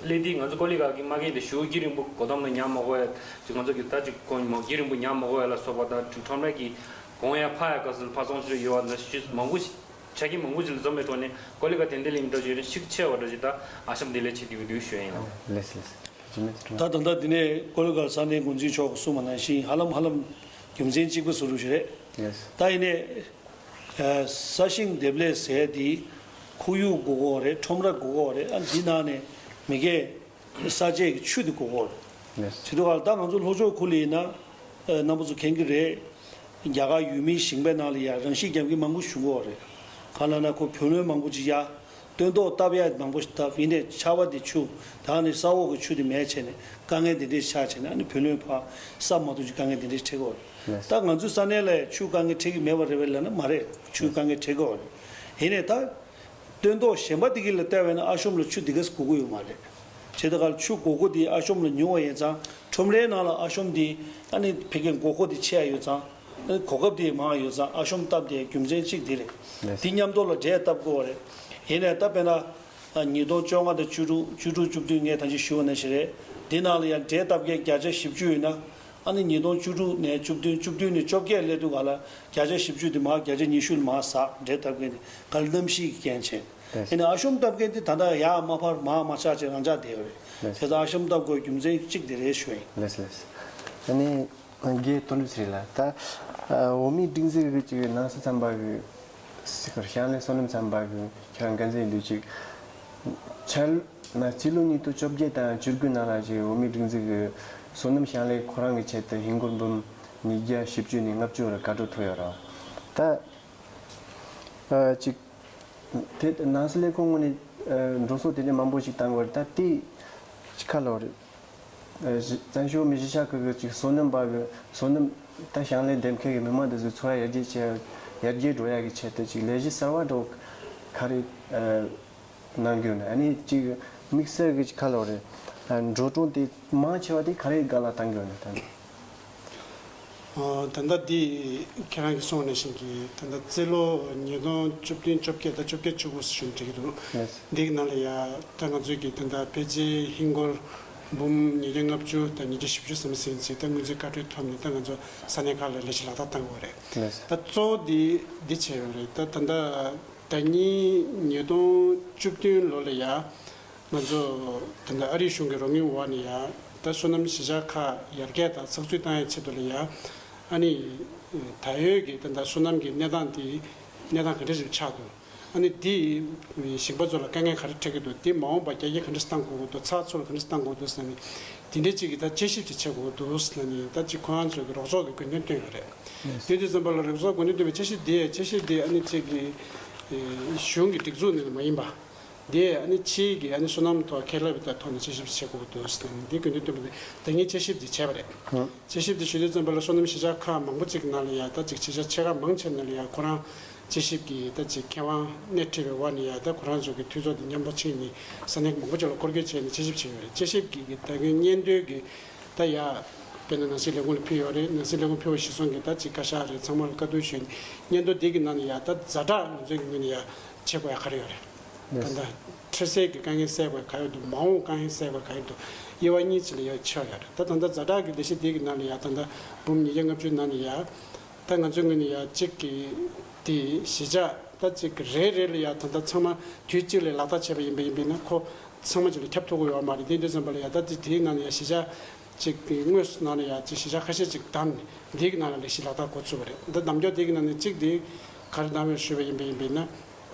སླེབས་དུས་ང་ཚོ་ཀོ་ལི་གྷལ་གི་མ་གི་དེ་ཞུ་བ་རྒྱུན་རིང་པོ་སྒོ་འགྲམ་ལ་ཉར་མ་དགོས་ཡ་ཅིག་ང་ཚོ་གི་ད་ཅིག་གོང་མ་རྒྱུན་རིང་པོ་ཉར་མ་དགོས་ཡ་ལ་སོགས་པ་དང་ཁྲོམ་ར་གི་གོང་ཡ་ཕ་ཡ་སྐབས་སུ་ཕར་ཚོང་ཞུ་ཡོད་བ་འདྲ་ཞིག་མང་པོ་ཞིག་ཆ་རྐྱེན་མང་པོ་ཞིག་ལ་འཛོམས་པའི་ཐོག་ནས་ཀོ་ལི་གྷལ་དེ་འདྲ་ལ་ཡིན་འདྲ་བྱས་ན་ཤུགས་ཆེ་བ་འདྲ་ཞིག་ད་ཨ་ཤམ་འདེབས་ལས་བྱེད་དུས་འདུག་ཞུ་ཡ་ཡིན། ལགས་སོ་ལགས་སོ། ཇི་མེད་དུ་ད་ད་ལྟ་འདི་ནས་ཀོ་ལི་གྷལ་ས་གནས་འགོ་འཛིན་མཆོག་གིས་གསུངས་པ་ནང་བཞིན་ཧ་ལམ་ཧ་ལམ་རྒྱུ་མཚན་གཅིག་པ་བཟོ་འདྲ་ཞིག་རེད། ལགས་སོ། ད་ཡིན་ནའི་ས་ཞིང་འདེབས་ལས་ཟེར་དེ་ཁོར་ཡུག་དགོས་ཀྱི་ཡོད་རེད། ཁྲོམ་ར་དགོས་ཀྱི་ཡོད་རེད། ཨ་འདི་ནང་ནས་མི་སྒེར་ས་ཆའི་ཆུ་དེ་དགོས་ཀྱི་ཡོད་རེད། ལགས་སོ། བྱེད་དུས་ག་ལ་ད་ང་ཚོ་ལྷོ་ཕྱོགས་ཁུལ་ལ་ཡིན་ན་རྣམ་པ་ཚོ་མཁྱེན་གྱི་རེད། རྒྱ་གར་ཡུལ་མིའི་ཞིང་པའི་ནང་ལ་ཡ་རང་ཤི་རྒྱག་མཁན་མང་པོ་བྱུང་གི་ཡོད་རེད། གང་ལབ་ན་ཁོ་བུ་ལོན་མང་པོ་ཅིག་ཡ། སྟོན་ཐོག་བཏབ་ཡ་མང་པོ་ཞིག་བཏབ། ཡིན་ནའི་ཆར་པ་དེ་ཆུ་ད་ནི་ས་འོག་གི་ཆུ་དེ་མེད་བྱས་ནས་དཀའ་ངལ་དེ་འདྲས་ཆགས་བྱས་ནས་ཨ་ནི་བུ་ལོན་ཕར་ས་མ་ཐུབ་ཅིག་དཀའ་ངལ་དེ་འདྲས་འཕྲད་ཀྱི་ཡོད་རེད། ད་ང་ཚོའི་ས་གནས་ལ་ཆུ་དཀའ་ངལ་འཕྲད་ཀྱི་མེད་པ་རེད་པས་ལབ་ན་མ་རེད། ཆུའི་དཀའ་ངལ་འཕྲད་ཀྱི་ཡོད་རེད། ཡིན་ནའི་ད་སྟོན་ཐོག་གཞན་པ་དེ་གི་ལ་བལྟས་པས་ན་ཨ་ཤོམ་ལ་ཆུ་དེ་གས་དགོས་ཀྱི་ཡོད་མ་རེད། བྱས་ད་ག་ལ་ཆུ་དགོས་མཁོ་དེ་ཨ་ཤོམ་ལ་ཉུང་བ་ཡིན་ཙང་ཁྲོམ་རའི་ནང་ལ་ཨ་ཤོམ་དེ་ཨ་ནི་ཕ་གིའི་དགོས་མཁོ་དེ་ཆེ་ཡ་ཡོད་ཙང་། གོ་སྐབས་དེ་མང་ཡོད་ཙང་ཨ་ཤོམ་བཏབ་དེ་རྒྱུ་མཚན་གཅིག་དེ་རེད། ལགས། དེ་མཉམ་དུ་ལ་འབྲས་བཏབ་དགོས་རེད། ཡིན་ནའི་ད་དཔེར་ན་ཉིས་སྟོང་བཅོ་ལྔ་དང་བཅུ་དྲུག་བཅུ་དྲུག་བཅུ་བདུན་ངས་ད་ཅི་ཞུ་བ་ནང་བཞིན་རེད། འདི་ནང་ལ་ཡང་འབྲས་བཏབ་མཁན་བརྒྱ་ཆ་བཞི་བཅུ་ཡོད་ན་ཨ་ནི་ཉིས་སྟོང་བཅུ་དྲུག་ནས་བཅུ་བདུན་བཅུ་བདུན་ནས་བཅོ་བརྒྱད་སླེབས་དུས་ག་ལ་བརྒྱ་ཆ་བཞི་བཅུ་དེ་མར་བརྒྱ་ཆ་ཉི་ཤུ་ལ་མར་ཟག་འབྲས་བཏབ་མཁན་དེ་ག་ལ་གནམ་གཤིས་ཀྱི་རྐྱེན་བྱས། ལགས། ཡིན་ནའི་ཨ་ཤོམ་བཏབ་མཁན་དེ་ད་ལྟ་ཡར་མར་ཕར་མར་མ་ཆག་བྱས་རང་ཆགས་བསྡད་ཡོད་རེད། ལགས། བྱས་ཙང་ཨ་ཤོམ་བཏབ་དགོས་རྒྱུ་མཚན་གཅིག་དེ་རེད་ཞུ་ཡིན། ལགས་ལགས། ད་ནི། རྒན་དོན་གྲུབ་ཚེ་རིང་ལགས། ད་འོ་མའི་སྒྲིག་འཛུགས་ཀྱི་ཅིག་ནང་སྲིད་ཚན་པ་གི་ཟེར་ཤང་ལེན་སོ་ནམ་ཚན་པ་གི་ཁྱེད་རང་འགན་འཛིན་ཡིན་དུས་ཅིག་ཆར་ན་རྩིས་ལོ་ཉིས་སྟོང་བཅོ་བརྒྱད་དང་བཅུ་དགུ་ནང་ལ་ཅིག་འོ་མའི་སྒྲིག་འཛུགས་ཀྱི་སོ་ནམ་ཤང་ལེན་ཁོ་རང་གི་ཆེད་དུ་ཧིན་སྒོར་འབུམ་ཉིས་བརྒྱ་བཞི་བཅུ་ནས་ལྔ་བཅུ་བར་དགའ་སྤྲོ་ཐོབ་ཡོད་རེད། ད་ ཨ་ཅིག་དེ་ནང་སྲིད་ལས་ཁུངས་ངོས་ནས་ཨ་འགྲོ་སོང་དེ་འདྲ་མང་པོ་ཞིག་བཏང་དགོས་རེད། ད་དེ་ཅིག་ཁ་ལོ་རེད། ཨ་བཙན་བྱོལ་བོད་མི་གཞིས་ཆགས་ཁག་གི་ཅིག་སོ་ནམ་པ་གི་སོ་ནམ་ད་ཞིང་ལས་འདེབས་མཁན་གྱི་མི་མང་དེ་ཚོའི་འཚོ་བ་ཡར་རྒྱས་བྱེད་ཡར་རྒྱས་འགྲོ་ཡག་གི་ཆེད་དུ་ཅིག་ལས་གཞི་གསར་བ་འགྲོ་ག་རེ་ཨ་གནང་གི་ཡོད་ན། ཨ་ནི་ཅིག་དམིགས་བསལ་གྱི་ཅིག་ཁ་ལོ་རེད། ཨ་འགྲོ་གྲོན་དེ་མང་ཆེ་བ་དེ་ག་རེ་སྒང་ལ་བཏང་གི་ཡོད་ན་ད། ཨ་ད་ལྟ་འདི་ཁྱེད་རང་གིས་གསུངས་ནང་བཞིན་གྱི་ད་ལྟ་རྩིས་ལོ་ཉིས་སྟོང་བཅུ་བདུན་བཅོ་བརྒྱད་དང་བཅོ་བརྒྱད་བཅུ་དགུ་ཟེར་ཞུ་འགྲིག་གི་འདུག། ལགས། འདིའི་ནང་ལ་ཡ་ད་ང་ཚོའི་གི་ད་ལྟ་ཕལ་ཆེར་ཧིན་སྒོར་འབུམ་ཉིས་བརྒྱ་ལྔ་བཅུ་དང་ཉིས་བརྒྱ་བཞི་བཅུ་ཙམ་ཟིན་ཅིག་ད་དངུལ་རྩིས་བཀའ་འཁྲོལ་ཐོབ་ནས་ད་ང་ཚོ་ས་གནས་ཁག་ལ་ལས་གཞི་ལག་བསྟར་བཏང་དགོས་རེད། ལགས། ད་གཙོ་བོ་འདི་འདི་བྱས་ཡོད་རེད། ད་ད་ལྟ་ཟླ་ཉིན་ཉིས་སྟོང་བཅུ་བདུན་ལོ་ལ་ཡ། ང་ཚོ་ད་ལྟ་ཨ་རིའི་གཞུང་གི་རོགས་དངུལ་འོག་ནས་ཡ་ད་སོ་ནམ་གཞིས་ཆགས་ཁག་ཡར་རྒྱས་དང་ཚགས་ཚུད་བཏང་ཡའི་ཆེད་དུ་ལ་ཡ། ཨ་ནི་ད་ཡོད་ཀྱི་ད་ལྟ་སོ་ནམ་གྱི་གནས་སྟངས་དེ་གནས་སྟངས་ག་འདྲ་ཞིག་ཆགས་འདུག། ཨ་ནི་དེ་ཞིང་པ་ཚོ་ལ་དཀའ་ངལ་ག་རེ་འཕྲད་ཀྱི་འདུག། དེ་མ་འོངས་པ་རྒྱ་སྐྱེད་ག་འདྲ་ཞིག་བཏང་དགོས་ཀྱི་འདུག། ཚགས་ཚུད་ལ་ག་འདྲ་ཞིག་བཏང་དགོས་ཀྱི་འདུག་ཟེར་ནས་དེ་འདྲའི་ཅིག་གི་ད་དཔྱད་ཞིབ་ཅིག་བྱེད་དགོས་ཀྱི་འདུག་ཟེར་ནས་ད་ཅིག་ཁོ་རང་ཚོ་གི་རོགས་ཚོགས་ཀྱི་དགོས་འདུན་བཏོན་ཡོད་རེད། དེ་དུས་ཙམ་པ་ལ་རོགས་ཚོགས་དགོས་འདུན་བཏོན་པའི་དཔྱད་ཞིབ་དེ་དཔྱད་ཞིབ་དེ་ཨ་ནི་ཅིག་གི་གཞུང་གི་སྒྲིག་འཛུགས་ནས་མ་ཡིན་པ། དེ་ཨ་ནི་ཕྱིའི་གི་ཨ་ནི་སོ་ནམ་ཐོག་མཁས་བླ་བའི་ཐོག་ནས་དཔྱད་ཞིབ་བྱེད་དགོས་འདུག་ཟེར་ནས་འདི་དགོས་འདུན་བཏོན་པ་དེ་ད་ངས་དཔྱད་ཞིབ་འདི་བྱས་པ་རེད། ཨ། དཔྱད་ཞིབ་འདི་ཞུ་དུས་ཙམ་པ་ལ་སོ་ནམ་གཞིས་ཆགས་ཁག་མང་པོ་ཅིག་ནང་ལ་ཡ་ད་ཅིག་གཞིས་ཆགས་ཆེ་ཁག་མང་ཆེ་ནང་ལ་ཡ་ཁོ་རང་དཔྱད་ཞིབ་ཀྱི་ད་ཅིག་མཁས་དབང་སྣེ་ཁྲིད་པའི་འོག་ནས་ཡ་ད་ཁོ་རང་ཚོ་གི་འཐུས་ཚོགས་འདི་མཉམ་པོ་ཕྱིན་ནས་ས་གནས་མང་པོ་ཅིག་ལ་སྐོར་སྐྱོད་བྱས་ནས་དཔྱད་ཞིབ་བྱས་ཡོད་རེད། དཔྱད་ཞིབ་ཀྱི་གི་ད་གི་སྙན་ཐོའི་གི་ད་ཡ་དཔེར་ན་ནང་སྲིད་ལས་ཁུངས་ལ་ཕུལ་ཡོད་རེད། ནང་སྲིད་ལས་ཁུངས་ཕུལ་བ་གཞིར་བཟུང་གི་ད་ཅིག་བཀའ་ཤག་རེད་ཚང་མ་ལ་བཀའ་བསྡུར་ཞུས་ནས་སྙན་ཐོ་འདི་གི་ནང་ནས་ཡ་ད་ཛ་དྲག་ང་ཚོའི་གི་ངོས་ནས་ཡ་བྱེད་དགོས་ཡ་ག་རེ་ཡོད་རེད། ད་ལྟ་འཕྲལ་སེལ་གྱི་དཀའ་ངལ་སེལ་དགོས་ག་ཡོད་འདུག། མ་འོངས་དཀའ་ངལ་སེལ་དགོས་ག་ཡོད་འདུག། དབྱེ་བ་གཉིས་ཅིག་ལ་ཡ་ཕྱེ་ཡོད་རེད། ད་ད་ལྟ་ཛ་དྲག་གི་ལས་གཞི་དེ་གི་ནང་ལ་ཡ་ད་ལྟ་འབུམ་ཉིས་བརྒྱ་ལྔ་བཅུ་ནང་ནས་ཡ་ད་ང་ཚོའི་ངོས་ནས་ཡ་གཅིག་གི་དེ་གཞིས་ཆགས་ད་གཅིག་གི་རེ་རེ་ལ་ཡ་ད་ལྟ་ཚང་མ་དུས་གཅིག་ལ་ལག་བསྟར་བྱས་པ་ཡིན་པ་ཡིན་པས་ན་ཁོ་ཚང་མ་གཅིག་ལ་ཁྱབ་ཐུབ་ཀྱི་ཡོད་མ་རེད། དེ་དུས་ཙམ་པ་ལ་ཡ་ད་དེ་དེའི་ནང་ནས་ཡ་གཞིས་ཆགས་གཅིག་གི་དངོས་སུ་ནང་ལ་ཡ་གཅིག་གཞིས་ཆགས་ཁ་ཤས་ཅིག་བདམས་ནས་དེའི་ནང་ལ་ལས་གཞི་ལག་བསྟར་འགོ་ཚུགས་པ་རེད། ད་བདམས་ཕྱོགས་དེའི་ནང་ནས་གཅིག་དེ་ག་རེ་བདམས་ཡོད་ཞུས་པ་ཡིན་པ་ཡིན་པས་ན།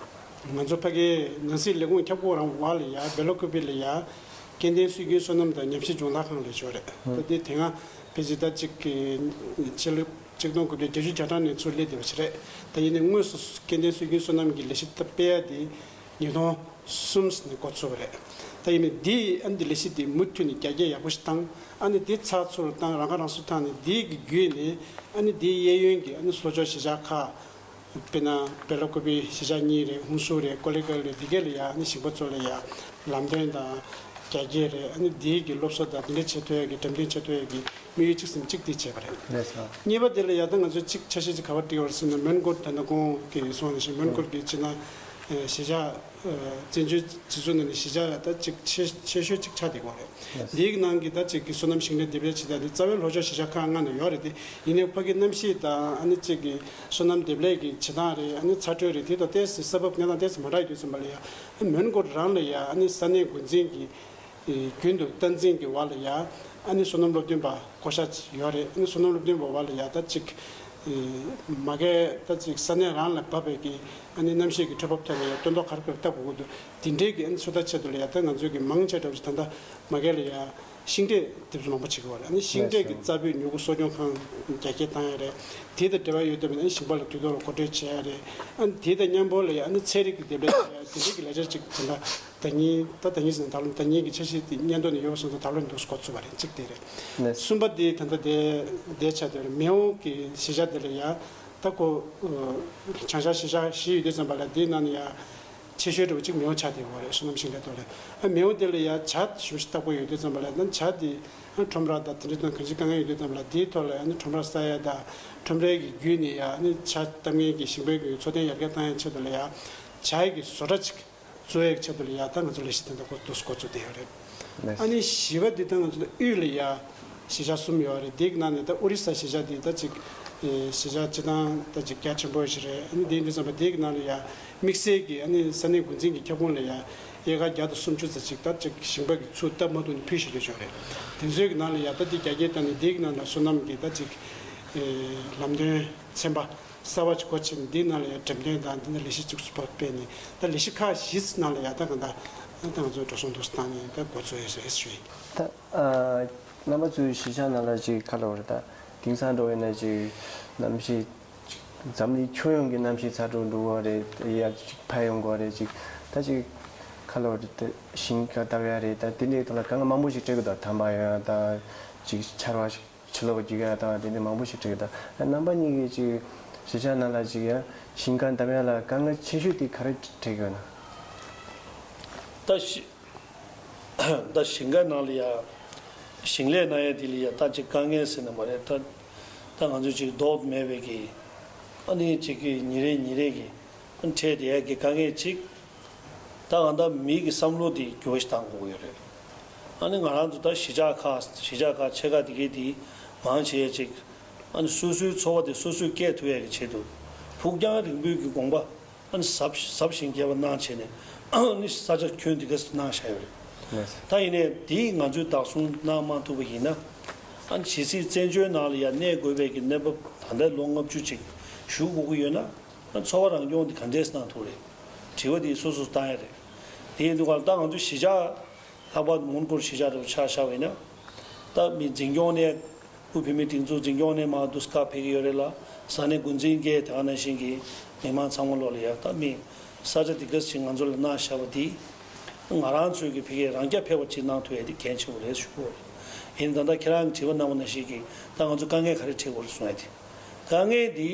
ང་ཚོ་ཕ་གིའི་ནང་སྲིད་ལས་ཁུངས་ཁྱབ་ཁོངས་རང་བར་ལ་ཡ་སྦེ་ལ་ཀུ་པེ་ལ་ཡ་སྐྱེ་ལྡན་སྲོལ་རྒྱུན་སོ་ནམ་དང་ཉམས་ཞིབ་སྦྱོང་བརྡར་ཁང་ལས་ཆོག་རེད། ད་དེ་དེ་སྔ་ཕལ་ཆེར་ད་གཅིག་གི་ཕྱི་ལོ་ཆིག་སྟོང་དགུ་བརྒྱ་བརྒྱད་ཅུ་གྱ་གྲངས་ནས་ཚུར་སླེབས་བསྡད་པ་ཞིག་རེད། ད་ཡིན་ནའི་དངོས་སུ་སྐྱེ་ལྡན་སྲོལ་རྒྱུན་སོ་ནམ་གྱི་ལས་གཞི་ད་སྤེལ་ཡ་དེ་ཉིས་སྟོང་གསུམ་ནས་འགོ་ཚུགས་པ་རེད། ད་ཡིན་ནའི་འདི་ཨ་ནི་འདི་ལས་གཞི་དེ་མུ་མཐུད་ནས་རྒྱ་སྐྱེད་ཡག་པོ་ཞིག་བཏང་། ཨ་ནི་དེ་ཚགས་ཚུད་བཏང་རང་ཁ་རང་གསོ་བཏང་ནས་འདི་གི་བརྒྱུད་ནས་ཨ་ནི་འདི་གཡས་གཡོན་གྱི་ཨ་ནི་ལྷོ་ཕྱོགས་གཞིས་ཆགས་ཁག་དཔེར་ན་སྦེ་ལ་ཀུ་པེ་གཞིས་ཆགས་གཉིས་རེད། ཧུན་སུར་རེད། ཀོ་ལི་གྷལ་རེད། འདི་གས་ལ་ཡ་ཨ་ནི་ཞིང་པ་ཚོ་ལ་ཡ་ལམ་སྟོན་དང་རྒྱ་སྐྱེད་རེད། ཨ་ནི་འདིའི་གི་སློབ་གསོ་དང་འདི་འདྲ་བྱེད་ཐུབ་ཡ་གི་འགྲེམས་སྟོན་བྱེད་ཐུབ་ཡ་གི་དམིགས་ཡུལ་གཅིག་ཟིན་གཅིག་འདི་བྱས་པ་རེད། ལགས་སོ། གཉིས་པ་དེ་ལ་ཡ་ད་ང་ཚོས་གཅིག་འཆར་གཞི་གཅིག་ག་པར་བསྒྲིགས་པ་རེད་ཟེར་ན་མོན་གྷོ་ད་ལྟ་གོང་གི་སོང་ནང་བཞིན་མོན་གྷོ་གི་ཕྱི་ནང་གཞིས་ཆགས་བཙན་བྱོལ་སྤྱི་ཚོགས་ནང་ནས་གཞིས་ཆགས་ད་གཅིག་ཆེ་ཆེ་ཤོས་གཅིག་ཆགས་བསྡད་ཡོད་རེད། ལགས་སོ། འདིའི་ནང་གི་ད་གཅིག་གི་སོ་ནམ་ཞིང་ལས་འདེབས་ལས་བྱེད་སྟངས་འདི་རྩ་བའི་ལྷོ་ཕྱོགས་གཞིས་ཆགས་ཁག་ལྔ་ནང་ཡོད་རེད་དེ། ཡིན་ནའི་ཕ་གི་གནམ་གཤིས་དང་ཨ་ནི་གཅིག་གི་སོ་ནམ་འདེབས་ལས་ཀྱི་བྱེད་སྟངས་རེད། ཨ་ནི་ཚ་དྲོད་རེད། དེ་དང་ཏོག་ཙམ་ས་བབ་གནས་སྟངས་ཏོག་ཙམ་མ་འདྲ་ཡོད་དུས་ཙམ་པ་ལ་ཡ་ཨ་མོན་གྷོ་རང་ལ་ཡ་ཨ་ནི་ས་གནས་འགོ་འཛིན་གྱི་རྒྱུན་དུ་སྟངས་འཛིན་གྱི་བར་ལ་ཡ་ཨ་ནི་སོ་ནམ་སློབ་སྟོན་པ་བསྐོ་བཞག་ཡོད་རེད། ཨ་ནི་སོ་ནམ་སློབ་སྟོན་པ་བར་ལ་ཡ་ད་ཅིག་མ་གི་ད་ཅིག་ས་གནས་རང་ལ་བབས་པའི་གི་ཨ་ནི་གནམ་གཤིས་ཀྱི་འཕྲོད་བབ་ཐོག་ལ་ཡ་སྟོན་ཐོག་ག་རེ་ག་རེ་བཏབ་དགོས་ཀྱི་འདུག། དེ་འདྲའི་གི་ཨ་ནི་ཚོད་ལྟ་ཆེད་དུ་ལ་ཡ་ད་ང་ཚོའི་གི་མང་ཆེ་འདྲ་བོ་ཞིག་ད་ལྟ་མ་གི་ལ་ཡ་ཤིང་འབྲས་འདེབས་གསོ་མང་པོ་བྱེད་ཀྱི་ཡོད་རེད། ཨ་ནི་ཤིང་འབྲས་ཀྱི་རྩ་བའི་མྱུ་གུ་གསོ་སྐྱོང་ཁང་རྒྱ་སྐྱེད་བཏང་ཡ་རེད། དེ་དང་འབྲེལ་བ་ཡོད་སྟབས་ཨ་ནི་ཞིང་པ་ལ་དུས་ཐོག་ལ་མཁོ་སྤྲོད་བྱེད་ཡ་རེད། ཨ་ནི་དེ་དང་མཉམ་པོ་ལ་ཡ་ཨ་ནི་ཚན་རིག་གི་འདེབས་ལས་བྱེད་ཡ་དེ་འདྲའི་གི་ལས་འཆར་ཅིག་ད་ལྟ། ད་ཉིན་ད་ད་ཉིན་ཟེར་ན་ད་ལོ་ད་ཉིན་གྱི་འཆར་གཞི་དེ་སྙན་ཐོ་ནས་ཡོད་པ་སོང་ཙང་ད་ལོ་འདུག་སྐོར་ཚུགས་པ་རེད། གཅིག་དེ་རེད། ལགས། གསུམ་པ་དེ་ད་ལྟ་དེ་དེ་ཆ་དེ་རེད། མེའོ་གི་གཞིས་ཆགས་དེ་ལ་ཡ་ད་ཁོ་བྱང་ཤར་གཞིས་ཆགས་བཞི་ཡོད་དུས་ཙམ་པ་ལ་དེའི་ནང་ནས་ཡ་ཆེ་ཤོས་འདྲ་བོ་གཅིག་མེའོ་ཆགས་དེ་ཡོད་རེད། སོ་ནམ་ཞིང་ལས་ཐོག་ལ་ཨ་མེའོ་དེ་ལ་ཡ་བྱ་ཞུ་ཞིག་བཏབ་དགོས་ཡོད་དུས་ཙམ་པ་ལ་ད་བྱ་དེ་ཁྲོམ་ར་དང་དེ་འདྲ་དང་གང་ཅི་དཀའ་ངལ་ཡོད་དུས་ཙམ་པ་ལ་དེའི་ཐོག་ལ་ཡ་ནི་ཁྲོམ་ར་ས་ཡ་དང་ཁྲོམ་རའི་གི་བརྒྱུད་ནས་ཡ་ནི་བྱ་བཏབ་མཁན་གྱི་ཞིང་པའི་གི་འཚོ་རྟེན་ཡར་རྒྱས་བཏང་ཡ་ཆེད་དུ་ལ་ཡ་བྱ་ཡི་གི་བཟོ་གྲྭ་གཅིག་གཙོ་བོའི་ཆེད་དུ་ལ་ཡ་ད་ང་ཚོ་ལས་གཞི་དེ་འདྲ་འགོ་འདུག་འགོ་བཙུགས་བསྡད་ཡོད་རེད། ལགས། ཨ་ནི་བཞི་པ་འདི་ད་ང་ཚོ་ལ་དབུས་ལ་ཡ་གཞིས་ཆགས་གསུམ་ཡོད་རེད། དེའི་ནང་ནས་ད་ཨོ་རི་ས་གཞིས་ཆགས་འདི་ད་ཅིག་གཞིས་ཆགས་སྤྱི་བཏང་ད་ཅིག་རྒྱ་ཆེན་པོ་ཞིག་རེད། ཨ་ནི་དེ་འདི་ཙམ་པ་དེའི་ནང་ལ་ཡ་དམིགས་བསལ་གྱི་ཨ་ནི་ས་གནས་འགོ་འཛིན་གྱི་ཁྱབ་ཁོངས་ལ་ཡ་ཨེ་ཀར་བརྒྱ་དང་སུམ་ཅུ་ཙམ་ཅིག་ད་ཅིག་ཞིང་པ་གི་ཚུར་སྟབས་མ་ཐུབ་ནས་ཕུལ་བཞག་རྒྱུ་ཅིག་ཡོད་རེད། དེ་ཚོའི་གི་ནང་ལ་ཡ་ད་དེ་རྒྱ་སྐྱེད་བཏང་ནས་དེའི་ནང་ལ་སོ་ནམ་གྱི་ད་ཅིག་ལམ་སྟོན་ཚན་པ་གསར་བ་ཅིག་སྒོ་ཕྱེ་ནས་འདིའི་ནང་ལ་ཡང་འགྲེམས་སྟོན་དང་འདི་ནང་ལས་གཞི་བཅུ་གསུམ་པ་སྤེལ་ནས་ད་ལས་གཞི་ཁག་བཞི་ནང་ལ་ཡང་ད་གང་ལྟར་ད་ང་ཚོས་འགྲོ་སོང་འདུག་སེ་བཏང་ནས་ད་འགོ་ཚུགས་ཡོད་ཟེར་ཞུ་ཡིན། ད་ཨ་རྣམ་པ་ཚོའི་གཞིས་ཆགས་ནང་ལ་ཅིག་ག་ལབ་དགོས་རེད། ད་དེང་སང་འགྲོ་བས་ན་ཅིག་གནམ་གཤིས་ཅིག་ འཛམ་གླིང་ཁྱོན་ཡོངས་ཀྱི་གནམ་གཤིས་ཚ་དྲོད་འགྲོ་གི་རེད། ཡར་ཅིག་འཕར་ཡོང་གི་རེད། ཅིག་ད་ཅིག་ཁ་ལོ་རེད་དེ་ཞིང་ཁ་བཏབ་ཡ་རེད། ད་དེ་འདྲའི་ཐོག་ལ་དཀའ་ངལ་མང་པོ་ཞིག་འཕྲད་ཀྱི་འདུག་དམ་པ་ཡོད་ཡ་ད་ཅིག་ཆར་བ་ཞིག་ཕྱི་ལོགས་རྒྱུག་ཡ་དང་དེ་འདྲ་མང་པོ་ཞིག་འཕྲད་ཀྱི་འདུག་རྣམ་པ་གཉིས་ཀྱིས་ཅིག་གཞིས་ཆགས་ནང་ལ་ཅིག་ཡ་ཞིང་ཁ་བཏབ་ཡ་ལ་དཀའ་ངལ་ཆེ་ཤོས་དེ་ག་རེ་འཕྲད་ཀྱི་ཡོད་ན། ད་ཞི་ད་ཞིང་ཁ་ནང་ལ་ཡ་ཞིང་ལས་གནང་ཡ་དེ་ལ་ཡ་ད་ཅིག་དཀའ་ངལ་ཟེར་ན་མ་རེད། ད་ད་ང་ཚོ་ཅིག་རྡོ་མེད་པའི་གི་ཨ་ནི་ཅིག་གི་ཉིན་རེ་ཉིན་རེ་གི་ཨ་ནི་འཕྲད་བསྡད་ཡ་གི་དཀའ་ངལ་ཅིག་ད་གང་ལྟར་མི་གི་བསམ་བློ་དེ་འགྱུར་བ་ཞིག་གཏང་དགོས་ཀྱི་ཡོད་རེད། ཨ་ནི་ང་རང་ཚོ་ད་གཞིས་ཆགས་ཁག་གཞིས་ཆགས་ཁག་ཆེ་ཁག་དེ་གའི་དེ་མང་ཆེ་བ་ཅིག་ཨ་ནི་སོ་སོའི་འཚོ་བ་དེ་སོ་སོས་སྐྱེལ་ཐུབ་ཡ་གི་ཆེད་དུ་ཕུགས་རྒྱང་རིང་པོའི་གི་དགོངས་པ་ཨ་ནི་ཟབ་ཟབ་ཞིང་རྒྱས་པ་གནང་བྱས་ནས་ཨ་ནི་ས་ཆ་ཁྱོན་དེ་ག་ཞིག་གནང་བཞག་ཡོད་རེད། ད་ཡིན་ནའི་དེ་ང་ཚོས་བདག་བཟུང་གནང་མ་ཐུབ་པ་ཡིན་ན་ཨ་ནི་ཇི་སྲིད་བཙན་བྱོལ་ནང་ལ་ཡ་གནས་དགོས་པའི་གི་གནས་བབ་ད་ལྟ་ལོ་ལྔ་བཅུ་ཅིག་བཞུགས་དགོས་ཀྱི་ཡོད་ན། འཚོ་བ་རང་སྐྱོང་དེ་ག་འདྲས་གནང་ཐུབ་རེད། དྲི་བ་དེ་སོ་སོས་བཏང་ཡ་རེད། དེ་ཡིན་དུས་ག་ལ་ད་ང་ཚོ་གཞིས་ཆགས་ལྷག་པར་དུ་མོན་གྷོར་གཞིས་ཆགས་འདྲ་བོ་ཆ་བཞག་པ་ཡིན་ན། ད་མི་འཛིན་སྐྱོང་ནས་དབུས་བོད་མིའི་སྒྲིག་འཛུགས་འཛིན་སྐྱོང་ནས་མར་དུ་སྐབས་ཕེབས་ཀྱི་ཡོད་རེད་ལ། ས་གནས་འགོ་འཛིན་གྱིས་དེ་ག་ནང་བཞིན་གྱི་མི་མང་ཚང་མ་ལོག་ལ་ཡ་ད་མི་ས་ཆ་དེ་ག་ཞིག་ང་ཚོ་ལ་གནང་བཞག་པ་དེ་ང་རང་ཚོས་ཀྱི་ཕ་གིར་རང་རྐྱ་ཕེབས་པ་ཅིག་གནང་ཐུབ་ཡ་དེ་གལ་ཆེན་པོ་རེད་ཞུ་གི་ཡོད་རེད། ཡིན་ད་ལྟ་ཁྱེད་རང་གིས་དྲི་བ་གནང་བ་ནང་བཞིན་གྱི་ད་ང་ཚོ་དཀའ་ངལ་ག་རེ་འཕྲད་དགོས་རེད་གསུང་ཡ་དེ། དཀའ་ངལ་དེ།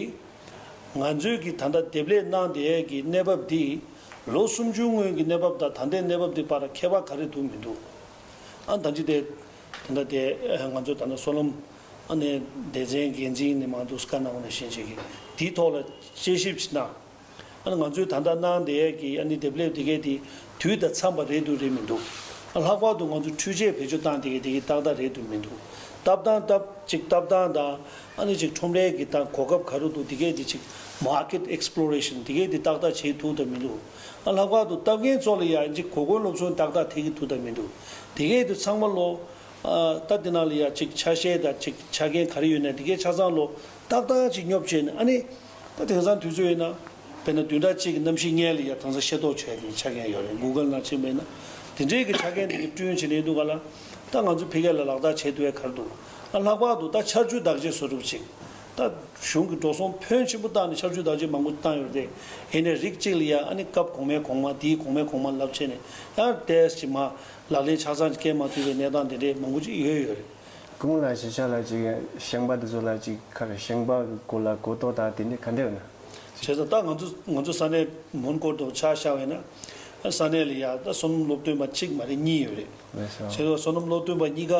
ང་ཚོས་ཀྱི་ད་ལྟ་འདེབས་ལས་གནང་བསྡད་ཀྱི་གནས་བབ་འདི་ལོ་སུམ་ཅུ་སྔོན་གྱི་གནས་བབ་དང་ད་ལྟའི་གནས་བབ་འདི་བར་ཁྱད་པར་ག་རེ་འདུག་མི་འདུག་ཨ་ད་ཅི་དེ་ད་ལྟ་དེ་ང་ཚོ་ད་ལྟ་སོ་ནམ་ཨ་ནི་སྡེ་ཚན་འགན་འཛིན་ནས་མང་དུ་བཀའ་གནང་བ་ནང་བཞིན་བྱེད་ཀྱི་འདིའི་ཐོག་ལ་དཔྱད་ཞིབ་ཅིག་གནང་། ཨ་ནི་ང་ཚོས་ད་ལྟ་གནང་བསྡད་ཀྱི་ཨ་ནི་འདེབས་ལས་འདི་གས་དེ་དུས་དང་འཚམས་པ་རེད་འདུག་རེད་མི་འདུག་ཨ་ལྷག་པར་དུ་ང་ཚོ་འཕྲུལ་ཆས་བེད་སྤྱོད་བཏང་བསྡད་ཀྱི་དེ་གས་ཏག་ཏག་རེད་འདུག་མི་འདུག་ལྟ་སྟངས་སྟབས་ཅིག་ལྟ་སྟངས་དང་། ཨ་ནི་ཅིག་ཁྲོམ་རའི་གི་ད་གོ་སྐབས་ག་རེ་འདུག་དེ་གས་དེ་ཅིག་market exploration་དེ་གས་དེ་ཏག་ཏག་བྱེད་ཐུབ་དང་མི་འདུག་ཨ་ལྷག་པར་དུ་ལྟ་མཁན་ཚོ་ལ་ཡང་ཅིག་གོ་སྐོན་སློབ་ཚན་ཏག་ཏག་ཐེབས་ཀྱི་འདུག་དང་མི་འདུག་དེ་གས་དེ་ཚང་མ་ལོ། ཨ་ད་དེ་ནང་ལ་ཡང་ཅིག་ཆ་ཤས་དང་ཅིག་ཆ་རྐྱེན་ག་རེ་ཡོད་ན་དེ་གས་ཆ་ཚང་ལོ་ཏག་ཏག་ཅིག་སྙོབ་བྱས་ནས་ཨ་ནི། ད་དེང་སང་དུས་ཚོད་ཡིན་ན། དཔེར་ན་བདུན་ཕྲག་གཅིག་གི་གནམ་གཤིས་བརྙན་ལ་ཡང་དེང་སང་ཤེས་རྟོགས་བྱས་ནས་ཆ་རྐྱེན་ཡོད་རེད། Google་ནང་ཕྱིན་པ་ཡིན་ན། དེ་འདྲའི་གི་ཆ་རྐྱེན་དེ་གས་བསྐྲུན་བྱས་ནས་འདུག་ག་ལ། ད་ང་ཚོ་ཕ་གི་ལ་ལག་བསྟར་བྱེད་ཐུབ་ཡ་ག་རེ་འདུག་ཨ་ལྷག་པར་དུ་ད་ཆར་ཆུ་བདག་གཅེས་བཟོ་འདྲ་ཅིག་ད་གཞུང་གི་འགྲོ་སོང་ཕོན་ཆེན་པོ་བཏང་ནས་ཆར་ཆུ་བདག་གཅེས་མང་པོ་བཏང་ཡོད་རེད། ཡིན་ནའི་རིགས་གཅིག་ལ་ཡ་ཨ་ནི་སྐབས་གོང་མའི་གོང་མ་དེའི་གོང་མའི་གོང་མ་ལབ་བྱས་ནས་ཡང་ཏོག་ཙམ་ཅིག་མར་ལག་ལེན་ཆ་ཚང་ཅིག་སྐྱེལ་མ་ཐུབ་པའི་གནས་སྟངས་དེ་འདྲས་མང་པོ་ཅིག་ཡོད་ཡོད་རེད། སྐུ་ངོ་ལགས་གཞིས་ཆགས་ལ་ཅིག་ཞིང་པ་དེ་ཚོ་ལ་ཅིག་ག་རེ་ཞིང་པ་གི་སྐོར་ལ་གོ་རྟོགས་དང་དེ་འདྲས་ག་འདྲས་ཡོད་ན། བྱས་ཙང་ད་ང་ཚོ་ང་ཚོ་ས་གནས་མོན་གྷོ་དུ་ཆ་བཞག་པ་ཡིན་ན། ས་གནས་ལ་ཡ་ད་སོ་ནམ་སློབ་སྟོན་པ་གཅིག་མ་རེད་གཉིས་ཡོད་རེད། བྱས་ཙང་སོ་ནམ་སློབ་སྟོན་པ་གཉིས་ཀ་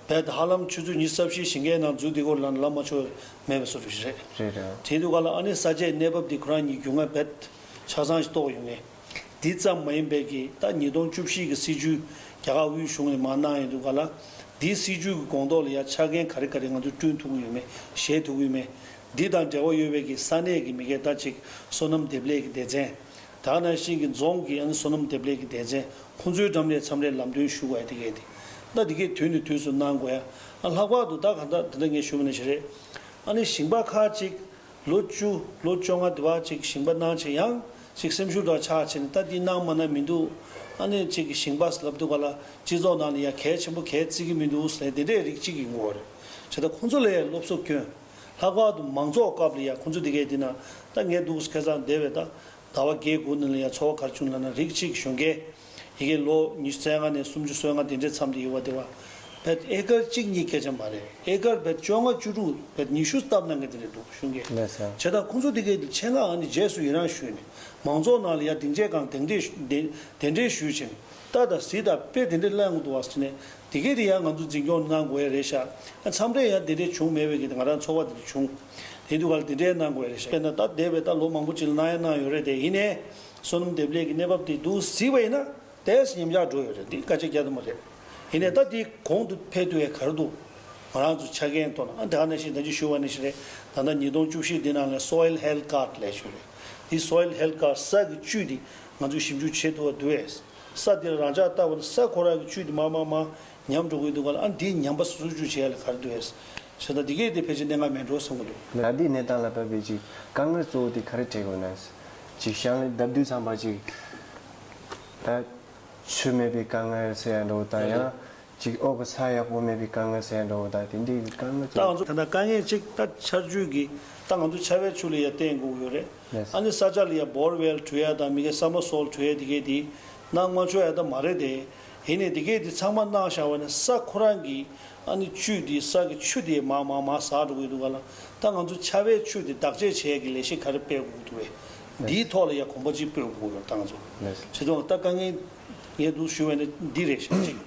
རྦད་ཧ་ལམ་ཆུ་ཚོད་ཉི་ཤུ་རྩ་བཞི་ཞིང་ཁའི་ནང་འཛུལ་བསྡད་ཀྱི་ཡོད་རེད་ལབ་ན་ལབ་མ་ཆོག་མེད་པའི་བཟོ་འདྲ་ཞིག་རེད། རེད་རེད། དེ་འདུག་ག་ལ་ཨ་ནི་ས་ཆའི་གནས་བབ་འདི་ཁོ་རང་གཉིས་རྒྱུས་མངའ་རྦད་ཆ་ཚང་ཞིག་རྟོགས་ཡོང་ངེས། འདི་ཙམ་མ་ཡིན་པའི་གི་ད་ཉིས་སྟོང་བཅུ་བཞི་གི་སྲིད་ཇུས་རྒྱ་གར་དབུས་གཞུང་ནས་མར་གནང་ཡོད་འདུག་ག་ལ། འདིའི་སྲིད་ཇུས་ཀྱི་དགོངས་དོན་ལ་ཡ་ཆ་རྐྱེན་ག་རེ་ག་རེ་ང་ཚོས་བསྐྲུན་ཐུབ་ཀྱི་ཡོད་མེད་བཞེས་ཐུབ་ཀྱི་ཡོད་མེད། འདི་དང་འབྲེལ་བ་ཡོད་པའི་གི་ས་གནས་ཀྱི་མི་སྒེར་ད་ཅིག་སོ་ནམ་འདེབས་ལས་ཀྱི་སྡེ་ཚན། ད་ག་ནང་བཞིན་གྱི་རྫོང་གི་ཨ་ནི་སོ་ནམ་འདེབས་ལས་ཀྱི་སྡེ་ཚན་ཁོང་ཚོའི་འགྲམ་ནས་མཚམས་རེ་ལམ་སྟོན་ཞུ་དགོས་ཡ་དེ་གས་དེ། ད་དེ་གས་དུས་ནས་དུས་སུ་གནང་དགོས་ཡ། ཨ་ལྷག་པར་དུ་ད་ག་ད་དེ་འདྲ་ངས་ཞུ་བ་ནང་བཞིན་རེད། ཨ་ནི་ཞིང་པ་ཁག་ཅིག་ལོ་བཅུ་ལོ་བཅོ་ལྔ་དེ་བ་ཅིག་ཞིང་པ་གནང་བྱས་ཡང་ཅིག་སེམས་ཤུགས་འདྲ་ཆག་བྱས་ནས་ད་འདི་གནང་མ་གནང་མི་འདུག་ཨ་ནི་ཅིག་གི་ཞིང་པ་ལབ་དུས་ག་ལ་སྤྱི་ཚོགས་ནང་ལ་ཡ་གལ་ཆེན་པོ་གལ་བརྩི་གི་མི་འདུག་ཟེར་དེ་འདྲའི་རིགས་གཅིག་ཡིན་དགོས་རེད། བྱས་ཙང་ཁོང་ཚོ་ལ་ཡ་སློབ་གསོ་སྐྱོན། ལྷག་པར་དུ་མང་ཚོགས་སྐབས་ལ་ཡ་ཁོང་ཚོ་དེ་གས་དེ་ན་ད་ངས་འདུག་ཁ་སང་འདས་པའི་ད་ཟླ་བ་བརྒྱད་དགུ་ནང་ལ་ཡ་ཚོར་བ་ག་རེ་བྱུང་ལབ་ན་རིགས་གཅིག་གཞོན་སྐྱེས་ཡི་གེ་ལོ་ཉི་ཤུ་རྩ་ལྔ་ནས་སུམ་ཅུ་སོ་ལྔ་དེ་འདྲའི་མཚམས་དེ་ཡོད་པ་དེ་བ་བེད་ཨེ་ཀར་གཅིག་གཉིས་སྐད་ཆ་མ་རེད། ཨེ་ཀར་བེད་བཅོ་ལྔ་བཅུ་དྲུག་བེད་ཉི་ཤུ་བཏབ་གནང་མཁན་དེ་འདྲ་འདུག་གཞོན་སྐྱེས། ལགས་སོ། བྱས་ཙང་ཁོང་ཚོ་དེ་གས་དེ་ཆེད་མངགས་ཨ་ནི་རྗེས་སུ་ཡི་རང་ཞུས་ནས་མང་ཚོགས་ནང་ལ་ཡ་སྡིངས་ཆའི་སྒང་གདན་འདྲེན་ཞུ་གདན་གདན་འདྲེན་ཞུས་བྱས་ནས། རྟ་དང་གཟིག་དང་དཔེ་དེ་འདྲ་གླེང་དགོས་འདུག་བ་ཟེར་ནས་དེ་གས་དེ་ཡང་ང་ཚོ་འཛིན་སྐྱོང་གནང་དགོས་ཡ་རེད་ཤག་ཨ་མཚམས་རེ་ཡང་དེ་འདྲས་བྱུང་མེད་པའི་གི་ང་རང་ཚོར་བ་དེ་འདྲ་བྱུང་། དེ་དུས་ག་ལ་དེ་འདྲས་གནང་དགོས་ཡ་རེད་ཤག་དཔེར་ན་ད་འདས་པའི་ད་ལོ་མང་པོ་ཅིག་ལ་གནང་ཡ་གནང་ཡོད་རེད་དེ། ཡིན་ནའི་སོ་ནམ་འདེབས་ལས་ཀྱི་གནས་བབ་དེ་འདུག་གཟིགས་པ་ཡིན་ན་ཏོག་ཙམ་ཉམས་ཆག་འགྲོ་ཡོད་རེད། འདི་སྐད་ཆ་རྒྱག་ཐུབ་མ་རེད། ཡིན་ནའི་ད་དེ་གོང་དུ་འཕེལ་ཐུབ་ཡ་ག་རེ་འདུག་ང་རང་ཚོ་ཆ་རྐྱེན་ཐོག་ནས་ཨ་དེ་ག་ནང་བཞིན་ད་ཅི་ཞུ་བ་ནང་བཞིན་རེད། ད་ལྟ་ཉིས་སྟོང་བཅུ་བཞི་འདི་ནང་ལ་Soil Health Card་ལབ་ཞུ་རེད། དེ་Soil Health Card་ས་གི་བཅུད་དེ་ང་ཚོས་ཞིབ་འཇུག་བྱེད་ཐུབ་པ་འདུག་བས། ས་དེར་རང་འཇགས་བཏབ་པ་ན་ས་ཁོ་རང་གི་བཅུད་དེ་མར་མར་མར་ཉམས་འགྲོ་གི་འདུག་ག་ལ། ཨ་འདི་ཉམས་པ་སོར་ཆུད་བྱེད་ཡ་ལ་ག་རེ་འདུག་ཨེ། བྱས་ཙང་འདི་གས་དེ་ཕལ་ཆེར་གནད་འགག་མེད་འགྲོ་བསམ་གི་འདུག་ད་ལྟའི་གནས་སྟངས་ལ་བབས་པའི་ཅིག་དཀའ་ངལ་གཙོ་བོ་དེ་ག་རེ་འཕྲད་ཀྱི་ཡོད་ན། ཅིག་ཞིང་ལས་བརྡབ་དུས་ཚང་པ་ཅིག་ད་ཆུ་མེད་པའི་དཀའ་ངལ་ཟེར་ཡ་འདྲ་བོ་དང་ཡང་། ཅིག་འོག་གི་ས་ཡག་པོ་མེད་པའི་དཀའ་ངལ་ཟེར་འགྲོ་བ་དང་དེ་འདྲའི་དཀའ་ངལ་ད་ང་ཚོ་ད་ལྟ་དཀའ་ངལ་གཅིག་ད་ཆར་ཆུ་གི་ད་ང་ཚོ་ཆར་པའི་ཆུ་ལ་ཡ་བརྟེན་དགོས་ཡོད་རེད། ལགས། ཨ་ནི་ས་ཆ་ལ་ཡ་བོར་ཝེལ་བྲུ་ཡ་དང་མི་གེ་ས་མ་སོལ་བྲུ་ཡ་དེ་གས་དེ་ནང་མ་ཆོག་ཡ་ད་མ་རེད་དེ། ཡིན་ནའི་དེ་གས་དེ་ཚང་མ་གནང་བཞག་པ་ནི་ས་ཁོ་རང་གི་ཨ་ནི་བཅུད་དེ་ས་གི་ཆུ་དེ་མ་མ་མ་ཟག་འགྲོ་གི་འདུག་ག་ལ། ད་ང་ཚོ་ཆར་པའི་ཆུ་དེ་བདག་གཅེས་བྱེད་ཡ་གི་ལས་གཞི་ག་རེ་སྤེལ་དགོས་འདུག་བས། འདིའི་ཐོག་ལ་ཡ་གོམ་པ་གཅིག་སྤོས་དགོས་ཡོད་ད་ང་ཚོ། ལགས། བྱེད་དོན་ད་དཀའ་ངལ་ངས་འདུག་ཞུ་བས་ནི་འདི་རེད་ཤག་ཅིག་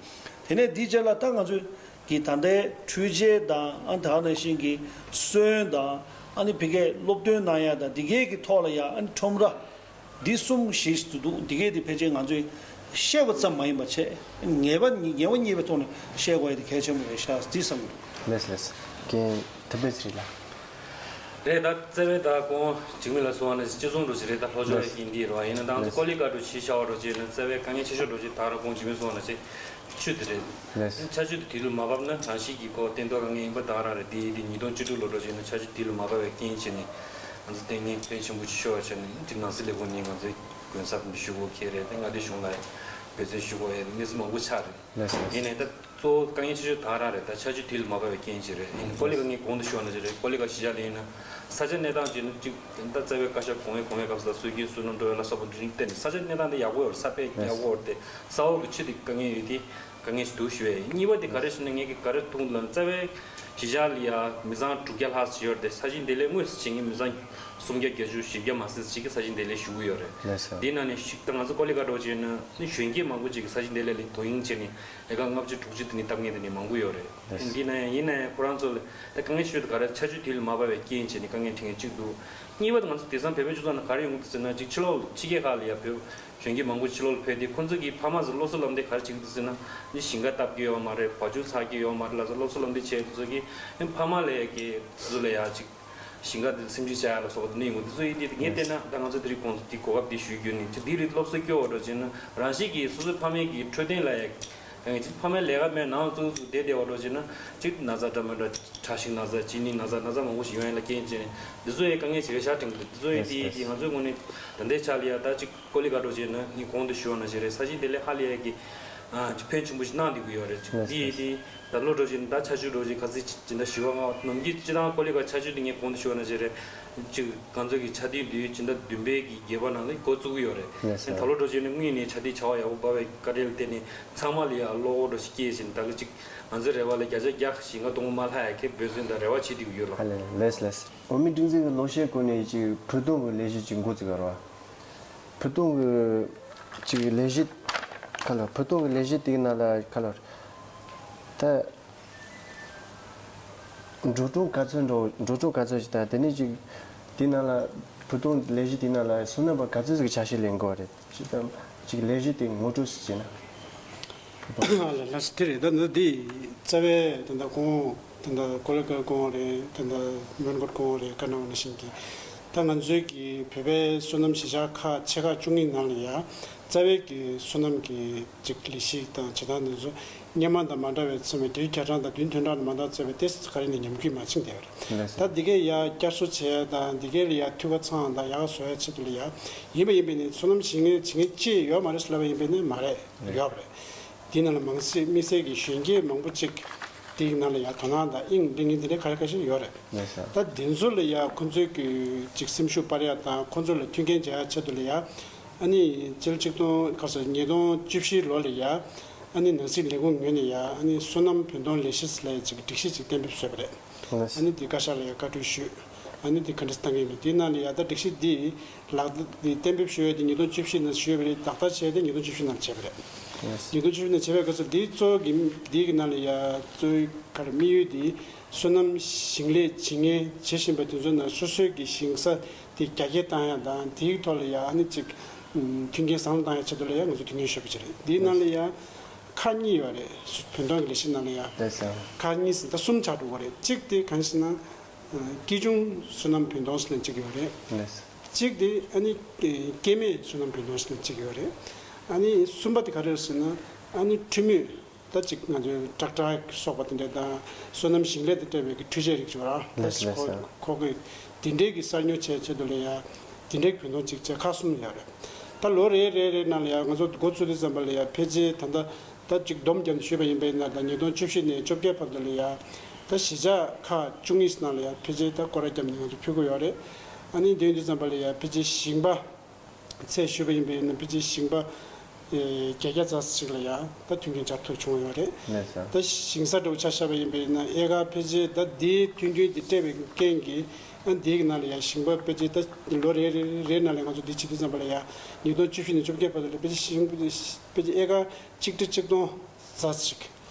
དེ་ནས་འདི་རྗེས་ལ་ད་ང་ཚོས་ཀྱི་ད་ལྟའི་འཕྲུལ་ཆས་དང་ཨ་ནི་ད་ག་ནང་བཞིན་གྱི་སོན་དང་ཨ་ནི་ཕ་གིའི་སློབ་སྟོན་གནང་ཡ་དང་འདི་གའི་གི་ཐོག་ལ་ཡ་ཨ་ནི་ཁྲོམ་ར་འདི་གསུམ་བཞི་ཞིག་འདུག་འདི་གའི་དེ་ཕལ་ཆེར་ང་ཚོས་བཤད་པ་ཙམ་མ་ཡིན་པ་བྱས་ངེས་པ་ངེས་པ་རྙེད་པའི་ཐོག་ནས་བཤད་དགོས་ཡ་དེ་གལ་ཆེན་པོ་རེད་ཤག་འདི་བསམ་གྱི་འདུག་ལགས་ལགས། རྒན་ཐུབ་བསྟན་ཚེ་རིང་ལགས། རེད་ད་རྩ་བའི་ད་ཁོང་འཇིགས་མེད་ལ་སོང་བ་ན་སྤྱི་ཚོགས་འགྲོ་ཆེ་རེད་ད་ལྷོ་ཕྱོགས་ཡིན་འདི་རོ་ཡིན་ན་ད་ང་ཚོ་ཀོ་ལི་ཀ་འགྲོ་ཆེ་ཤ་བ་འགྲོ་ཆེ་ན་རྩ་བའི་དཀའ་ངལ་ཆེ་ཤོས་འགྲོ་ཆེ་ད་ར་ཁོང་འཇིགས་མེད་སོང་བ་ན་ཆེ་ཆུ་དེ་རེད། ལགས། ཆར་ཆུ་དེ་དུས་ལ་མ་བབས་ན་གྲངས་གཞི་གི་ཁོ་བསྟན་ཐོག་དཀའ་ངལ་ཡིན་པ་ད་རང་རེད་དེ་དེ་ཉིས་སྟོང་བཅུ་དྲུག་ལོ་འགྲོ་ཆེ་ན་ཆར་ཆུ་དུས་ལ་མ་བབས་པའི་རྐྱེན་བྱས་ནས་ང་ཚོ་ལྟས་ངན་ཕོན་ཆེན་པོ་ཆེ་ཤོར་བ་བྱས་ནས་འདི་ནང་སྲིད་ལས་ཁུངས་ནས་ང་ཚོའི་དགོན་གསར་འདི་ཞུ་དགོས་ཁེལ་རེད་དེ་མངའ་སྡེ་གཞུང་ལ་འབད་བརྩོན་ཞུ་དགོས་ཡ་གནས་ཚུལ་མང་པོ་ཆགས་རེད། ལགས་སོ། ཡིན་ནའི་ད་གཙོ་བོ་དཀའ་ངལ་ཆེ་ཤོས་ད་རང་རེད་ད་ཆར་ཆུ་དུས་ལ་མ་བབས་པའི་རྐྱེན་གྱིས་རེད། ཡིན་ནའི་ཀོ་ལི་ག་ངས་གོང་དུ་ཞུས་པ་ནང་བཞིན་རེད། ཀོ་ལི་ག་གཞིས་ཆགས་ལ་ཡིན་ན་ས་ཆ་གནས་སྟངས་ཅིག་ནི་གཅིག་ད་རྩ་བའི་བཀའ་ཤག་གོང་འོག་གོང་འོག་སྐབས་སུ་ད་སྲོལ་རྒྱུན་བསོད་ནམས་སྤྲོ་བ་ལ་སོགས་པ་འདི་རིགས་བསྟན་ནས་ས་ཆ་གནས་སྟངས་དེ་ཡག་པོ་ཡོད་རེད། ས་དཔེ་ཡག་པོ་ཡོད་རེད་དེ་ས་འོག་གི་ཆུ་དེ་དཀའ་ངལ་ཡོད་དེ་དཀའ་ངལ་ཞིག་འདུག་ཞུ་བས་གཉིས་པ་དེ་ག་རེ་ཞུ་ན་ངས་ཀྱི་ག་རེ་མཐོང་ལ་རྩ་བའི་གཞིས་ཆགས་ལ་ཡ་མི་ཚང་དྲུག་བརྒྱ་ལྷག་ཅིག་ཡོད་རེད་དེ་ས་ཞིང་དེ་ལས་དངོས་སུ་བྱེད་མཁན་མི་ཚང་སུམ་བརྒྱ་བརྒྱད་ཅུ་བཞི་བརྒྱ་མ་ཟིན་ཅིག་གི་ས་ཞིང་དེ་ལས་ཞུ་གི་ཡོད་རེད། ལགས་སོ། དེ་ནང་ནས་ཤིག་ད་ང་ཚོ་ཀོ་ལི་ག་འགྲོ་བྱས་ན་ནི་གཞོན་སྐྱེས་མང་པོ་ཅིག་གི་ས་ཞིང་དེ་ལས་ལས་དོ་དབྱིངས་བྱས་ནས་ཨེ་ཀར་ལྔ་བཅུ་དྲུག་ཅུ་དེ་ནས་བཏབ་མཁན་དེ་ནས་མང་པོ་ཡོད་རེད། ལགས་སོ། འདི་ན་ཡང་ཡིན་ན་ཡང་ཁོ་རང་ཚོ་ལ་ད་དཀའ་ངལ་ཆེ་ཤོས་དེ་ག་རེ་ཆར་ཆུ་དུས་ལ་མ་བབས་པའི་རྐྱེན་བྱས་ནས་དཀའ་ངལ་འཕྲད་མཁན་གཅིག་འདུག་གཉིས་པ་དེ་ང་ཚོ་དེང་སང་བོད་པའི་སྤྱི་ཚོགས་ནང་ག་རེ་ཡོང་གི་འདུག་ཟེར་ན་ཅིག་ཕྱི་ལོགས་ཕྱི་རྒྱལ་ཁག་ལ་ཡ་བོད་གཞོན་སྐྱེས་མང་པོ་ཕྱི་ལོགས་ལ་ཕེབས་ཏེ་ཁོ་ཚོ་གི་ཕ་མ་ཚོ་སློབ་གསོ་སློབ་འདྲེན་ག་རེ་བྱེད་ཀྱི་འདུག་ཟེར་ན་ནི་ཞིང་ཁ་བཏབ་ཀྱི་ཡོད་མ་རེད། བ་ཕྱུགས་འཚག་གི་ཡོད་མ་རེད་ལ་སོགས་སློབ་གསོ་སློབ་འདྲེན་བྱས་དེ་ཚོ་གི་ཕ་མ་ལ་ཡ་གི་དེ་ཚོ་ལ་ཡ་ཅིག་ཞིང་ཁ་དེ་སེམས་ཅན་བཅའ་ཡ་ལ་སོགས་པ་དེ་འདྲ་ཡོང་གི་འདུག་ཚོ་ཡིན་དེ་ངས་བལྟས་ན་ད་ང་ཚོ་དེ་རིང་ཁོང་ཚོ་དེ་གོ་སྐབས་དེ་ཞུ་རྒྱུ་ནི་ཅིག་དེ་རིགས་སློབ་གསོ་སྐྱོ་བ་འགྲོ་བྱས་ན་རང་བཞིན་གྱིས་སོ་སོའི་ཕ་མའི་གི་འཕྲོད་བསྟེན་ལ་ཡང་ཡང་ཅིག་ཕ་མའི་ལས་ཀ་མེད་ནང་ཚུགས་ཚུགས་བསྡད་བསྡད་བ་འགྲོ་བྱས་ན་ཅིག་ན་ཚ་འདྲ་མི་འདྲ་ཁྲག་ཤིང་ན་ཚ་གཅིན་སྙི་ན་ཚ་ན་ཚ་མང་པོ་ཞིག་ཡོང་ཡ་ལ་རྐྱེན་བྱས་ནས་འདི་ཚོ་ཡི་དཀའ་ངལ་ཞིག་རེ་ཤག་དྲན་གི་འདུག་འདི་ཚོ་ཡི་དེ་ཡི་དེ་ང་ཚོའི་ངོས་ནས་ད་ལྟའི་ཆ་ལ་ཡ་ད་ཅིག་ཀོ་ལི་ག་འགྲོ་བྱས་ན་ངས་གོང་དུ་ཞུ་བ་ནང་བཞིན་རེད། ས་ཞིང་དེ་ལས་ཧ་ལས་ཡ་གི་ཨ་ཅིག་ཕན་ཆུང་པོ་ཞིག་གནང་བསྡད་གི་ཡོད་རེད། ཅིག་འདི་ཡི་དེ། ད་ལོ་འགྲོ་བཞིན་ད་ཆར་ཆུ་འགྲོ་བཞིན་ག་ཚོད་སྦྱིན་བདག་ཞུ་བ་ང་ནམ་རྒྱུན་སྤྱི་བཏང་ཀོ་ལི་ག་ཆར་ཆུ་འདི་ངས་གོང་དུ་ཞུ་བ་ནང་བཞིན་རེད། གཅིག་ང་ཚོ་གི་ཆར་དུས་འདི་སྦྱིན་བདག་བདུན་པའི་གི་བརྒྱད་པ་ནང་ལ་འགོ་བཙུགས་ཀྱི་ཡོད་རེད། ལགས་སོ། ད་ལོ་འགྲོ་བཞིན་ནི་དངོས་ནས་ཆར་དུས་བྱ་བ་ཡག་པོ་འབབ་པའི་བཀའ་དྲིན་ལ་བརྟེན་ནས་ཚང་མ་ལ་ཡ་བློ་ཁོག་འགྲོ་ཞིག་སྐྱེས་བཞིན་ད་གི་གཅིག་ང་ཚོའི་རེ་བ་ལ་བརྒྱ་ཆ་བརྒྱ་ཞིང་ཁ་གཏོང་མ་ལྷག་ཡ་གི་འབད་བརྩོན་དང་རེ་བ་བྱེད་བསྡད་ཀྱི་ཡོད་ལགས། ཧ་ལས་ལགས་ལགས། འོ་མི་སྒྲིག་འཛིན་གྱི་ལོ་ཤས་གོང་ནས་ཅིག་བོད་དོན་གྱི་ལས་གཞི་ཅིག་འགོ་བཙུགས་ཡོད་རེད་བ། བོད་དོན་གྱི་ཅིག་ལས་གཞི་ཁ་ལ་བོད་དོན་གྱི་ལས་གཞི་དེའི་ནང་ལ་ཁ་ལ་ད། འགྲོ་གྲོན་ག་ཚོད་འགྲོ་འགྲོ་གྲོན་ག་ཚོད་ཞིག་དང་དེ་ནས་ཅིག་དེའི་ནང་ལ་བོད་དོན་ལས་གཞི་དེའི་ནང་ལ་སོ་ནམ་པ་ག་ཚོད་ཅིག་ཆ་ཤས་ལེན་དགོས་རེད་ཅིག་དང་ཅིག་ལས་གཞི་དེ་ངོ་སྤྲོད་ཞིག་བྱས་ན། ལ་ལ་སི་དེ་རེད་ད་འདི་འདི་རྩ་བའི་ད་ལྟ་ཁོང་ད་ལྟ་ཀོ་ལི་གྷལ་ཁོང་རེད། ད་ལྟ་མོན་གྷོ་ཁོང་རེད་བཀའ་གནང་བ་ནང་བཞིན་གྱི་ད་ང་ཚོའི་གི་བོད་པའི་སོ་ནམ་གཞིས་ཆགས་ཁག་ཆེ་ཁག་བཅུ་གཉིས་ནང་ལ་ཡ་རྩ་བའི་གི་སོ་ནམ་གི་ཅིག་ལས་གཞི་དང་བྱེད་སྟངས་འདི་ཚོ། སྔོན་མ་དང་མ་འདྲ་བའི་ཚུལ་མིན་དུས་རྒྱ་གྲངས་དང་དུས་སྟོན་གྲངས་མ་འདྲ་བརྩི་བའི་ཏེ་ག་རེ་ནས་ཉམས་རྒུད་མ་ཕྱིན་བསྡད་པ་རེད། ལགས་སོ། ད་འདི་གས་ཡ་བསྐྱར་གསོ་བྱས་དང་འདི་གས་ལ་ཡ་འཐུས་ཀ་ཚང་དང་ཡག་བཟོ་ཡ་ཆེད་དུ་ལ་ཡ་ཡིན་པ་ཡིན་པས་ནི་སོ་ནམ་ཞིང་ལས་བྱེད་མཁན་ཅི་ཡོད་མ་རེད་ཟེར་ལབ་པ་ཡིན་པས་ནི་མ་རེད། ཡོད་པ་རེད། འདི་ནང་ལ་མང་སེ་དམིགས་བསལ་གྱི་གཞོན་སྐྱེས་མང་པོ་ཅིག་འདིའི་ནང་ལ་ཡ་དོ་སྣང་དང་དབྱིངས་འདི་ངས་འདི་འདྲའི་ག་རེ་ག་ཤེད་ཡོད་རེད། ལགས་སོ། ད་འདི་ཚོ་ལ་ཡ་ཁོ་ཚོའི་གི་ཅིག་སེམས་ཤུགས་སྤར་ཡ་དང་ཁོ་ཚོ་ལ་མཐུན་རྐྱེན་སྦྱར་ཡ་ཆེད་དུ་ལ་ཡ། ཨ་ནི་སྤྱི་ལོ་ཆིག་སྟོང་ག་ས་ཉིས་སྟོང་བཅུ་བཞི་ལོ་ལ་ཡ། ཨ་ནི་ནང་སྲིད་ལས་ཁུངས་ངོས་ནས་ཡ་ཨ་ནི་སོ་ནམ་བོད་དོན་ལས་གཞི་ལ་ཡ་ཅིག་སྒྲིག་གཞི་ཅིག་གཏན་འབེབས་བཟོས་པ་རེད། ལགས་སོ། ཨ་ནི་འདི་བཀའ་ཤག་ལ་ཡ་བཀའ་འཁྲོལ་ཞུས། ཨ་ནི་འདི་ག་འདྲ་བཏང་གི་ཡིན་མིན་འདི་ནང་ལ་ཡ་ད་སྒྲིག་གཞི་འདི་ལག་འདི་གཏན་འབེབས་ཞུ་ཡ་འདི་ཉིས་སྟོང་བཅུ་བཞི་ནང་ཞུས་པ་རེད། ཏག་ཏག་བྱས་ཏེ་ཉིས་སྟོང་བཅུ་བཞི་ནང་བྱས་པ་རེད། ལགས་སོ། ཉིས་སྟོང་བཅུ་བཞི་ནང་བྱས་པའི་སྐབས་སུ་འདི་གཙོ་བོ་གི་འདི་གི་ནང་ལ་ཡ་གཙོ་བོའི་ག་རེ་དམིགས་ཡུལ་འདི་སོ་ནམ་ཞིང་ལས་བྱེད་མཁན་བྱེད་བཞིན་པ་དེ་ཚོ་ནང་སོ་སོའི་གི་ཞིང་ས་དེ་རྒྱ་སྐྱེད་བཏང་ཡ་དང་དེའི་ཐོག་ལ་ཡ་ཨ་ནི་ཅིག་མཐུན་རྐྱེན་བཟང་བཏང་ཡ་ཆེད་དུ་ལ་ཡ་ང་ཚོ་མཐུན་རྐྱེན་ཞུས་པ་ཅིག་རེད། འདིའི་ནང་ལ་ཡ་ཁག་གཉིས་ཡོད་རེད། བོད་དོན་གི་ལས་གཞི་ནང་ལ་ཡ། ལགས་སོ། ཁག་གཉིས་ཟེར་ད་གསུམ་ཆགས་འགྲོ་གི་རེད། གཅིག་དེ་གང་ཞེ་ན། སྐྱིད་ཆུང་སོ་ནམ་བོད་དོན་ཟེར་ནས་གཅིག་ཡོད་རེད། ལགས་སོ། གཅིག་དེ་ཨ་ནི་སྐྱེད་མེད་སོ་ནམ་བོད་དོན་ཟེར་ནས་གཅིག་ཡོད་རེད། ཨ་ནི་གསུམ་པ་དེ་ག་རེ་རེད་ཟེར་ན་ཨ་ནི་འཕྲུལ་མོ། ད་ཅིག་ང་ཚོའི་ཊེག་ཊར་སོགས་པ་དེ་འདྲ་དང་སོ་ནམ་ཞིང་ལས་དང་འབྲེལ་བའི་གི་འཕྲུལ་ཆས་རིགས་ཅིག་ཡོད་ར། ལགས་སོ། ལགས་སོ། ཁོ་ཁོ་གི་དེ་འདྲའི་གི་གསར་ཉོ་བྱས་ཆེད་དུ་ལ་ཡ་དེ་འདྲའི་གི་བོད་དོན་ཅིག་བྱས་ཁག་གསུམ་ཡོད་རེད། ད་ལོ་རེ་རེ་རེ་ནང་ལ་ཡ་ང་ཚོ་འགོ་ཚུགས་དུས་ཙམ་པ་ལ་ཡ་ཕལ་ཆེར་ད་ལྟ་ ད་ཅིག་སྡོམ་བརྒྱབ་ནས་ཞུས་པ་ཡིན་པས་ན། ད་ཉིས་སྟོང་བཅུ་བཞི་ནས་བཅོ་བརྒྱད་བར་དུ་ལ་ཡ་ད་གཞིས་ཆགས་ཁག་བཅུ་གཉིས་ནང་ལ་ཡ་ཕལ་ཆེར་ད་སྐོར་ར་བརྒྱབ་ནས་ང་ཚོ་ཕུལ་གྱི་ཡོད་རེད། ཨ་ནི་དེ་ཡིན་དུས་ཙམ་པ་ལ་ཡ་ཕལ་ཆེར་ཞིང་པ་ཚད་ཞུས་པ་ཡིན་པས་ན། ཕལ་ཆེར་ཞིང་པ་ཨེ་བརྒྱད་བརྒྱ་ཙམ་ཞིག་ལ་ཡ་ད་མཐུན་རྐྱེན་སྦྱར་ཐུབ་བྱུང་ཡོད་རེད། ལགས་སོ། ད་ཞིང་ས་འདྲ་བོ་ཆ་བཞག་པ་ཡིན་པས་ན། ཨེ་ཀར་ཕལ་ཆེར་ད་འདིའི་མཐུན་རྐྱེན་འདི་སྤྲད་པའི་རྐྱེན་གྱིས། ཨ་འདིའི་ནང་ལ་ཡ་ཞིང་པ་ཕལ་ཆེར་ད་ལོ་རེ་རེ་རེའི་ནང་ལ་ང་ཚོ་འདི་བྱེད་དུས་ཙམ་པ་ལ་ཡ་ཉིས་སྟོང་བཅུ་བཞི་ནས་བཅོ་བརྒྱད་བར་དུ་ལ་ཕལ་ཆེར་ཞིང་པ་ཕལ་ཆེར་ཨེ་ཀར་གཅིག་ཁྲི་ཆིག་སྟོང་ཙམ་ཞིག་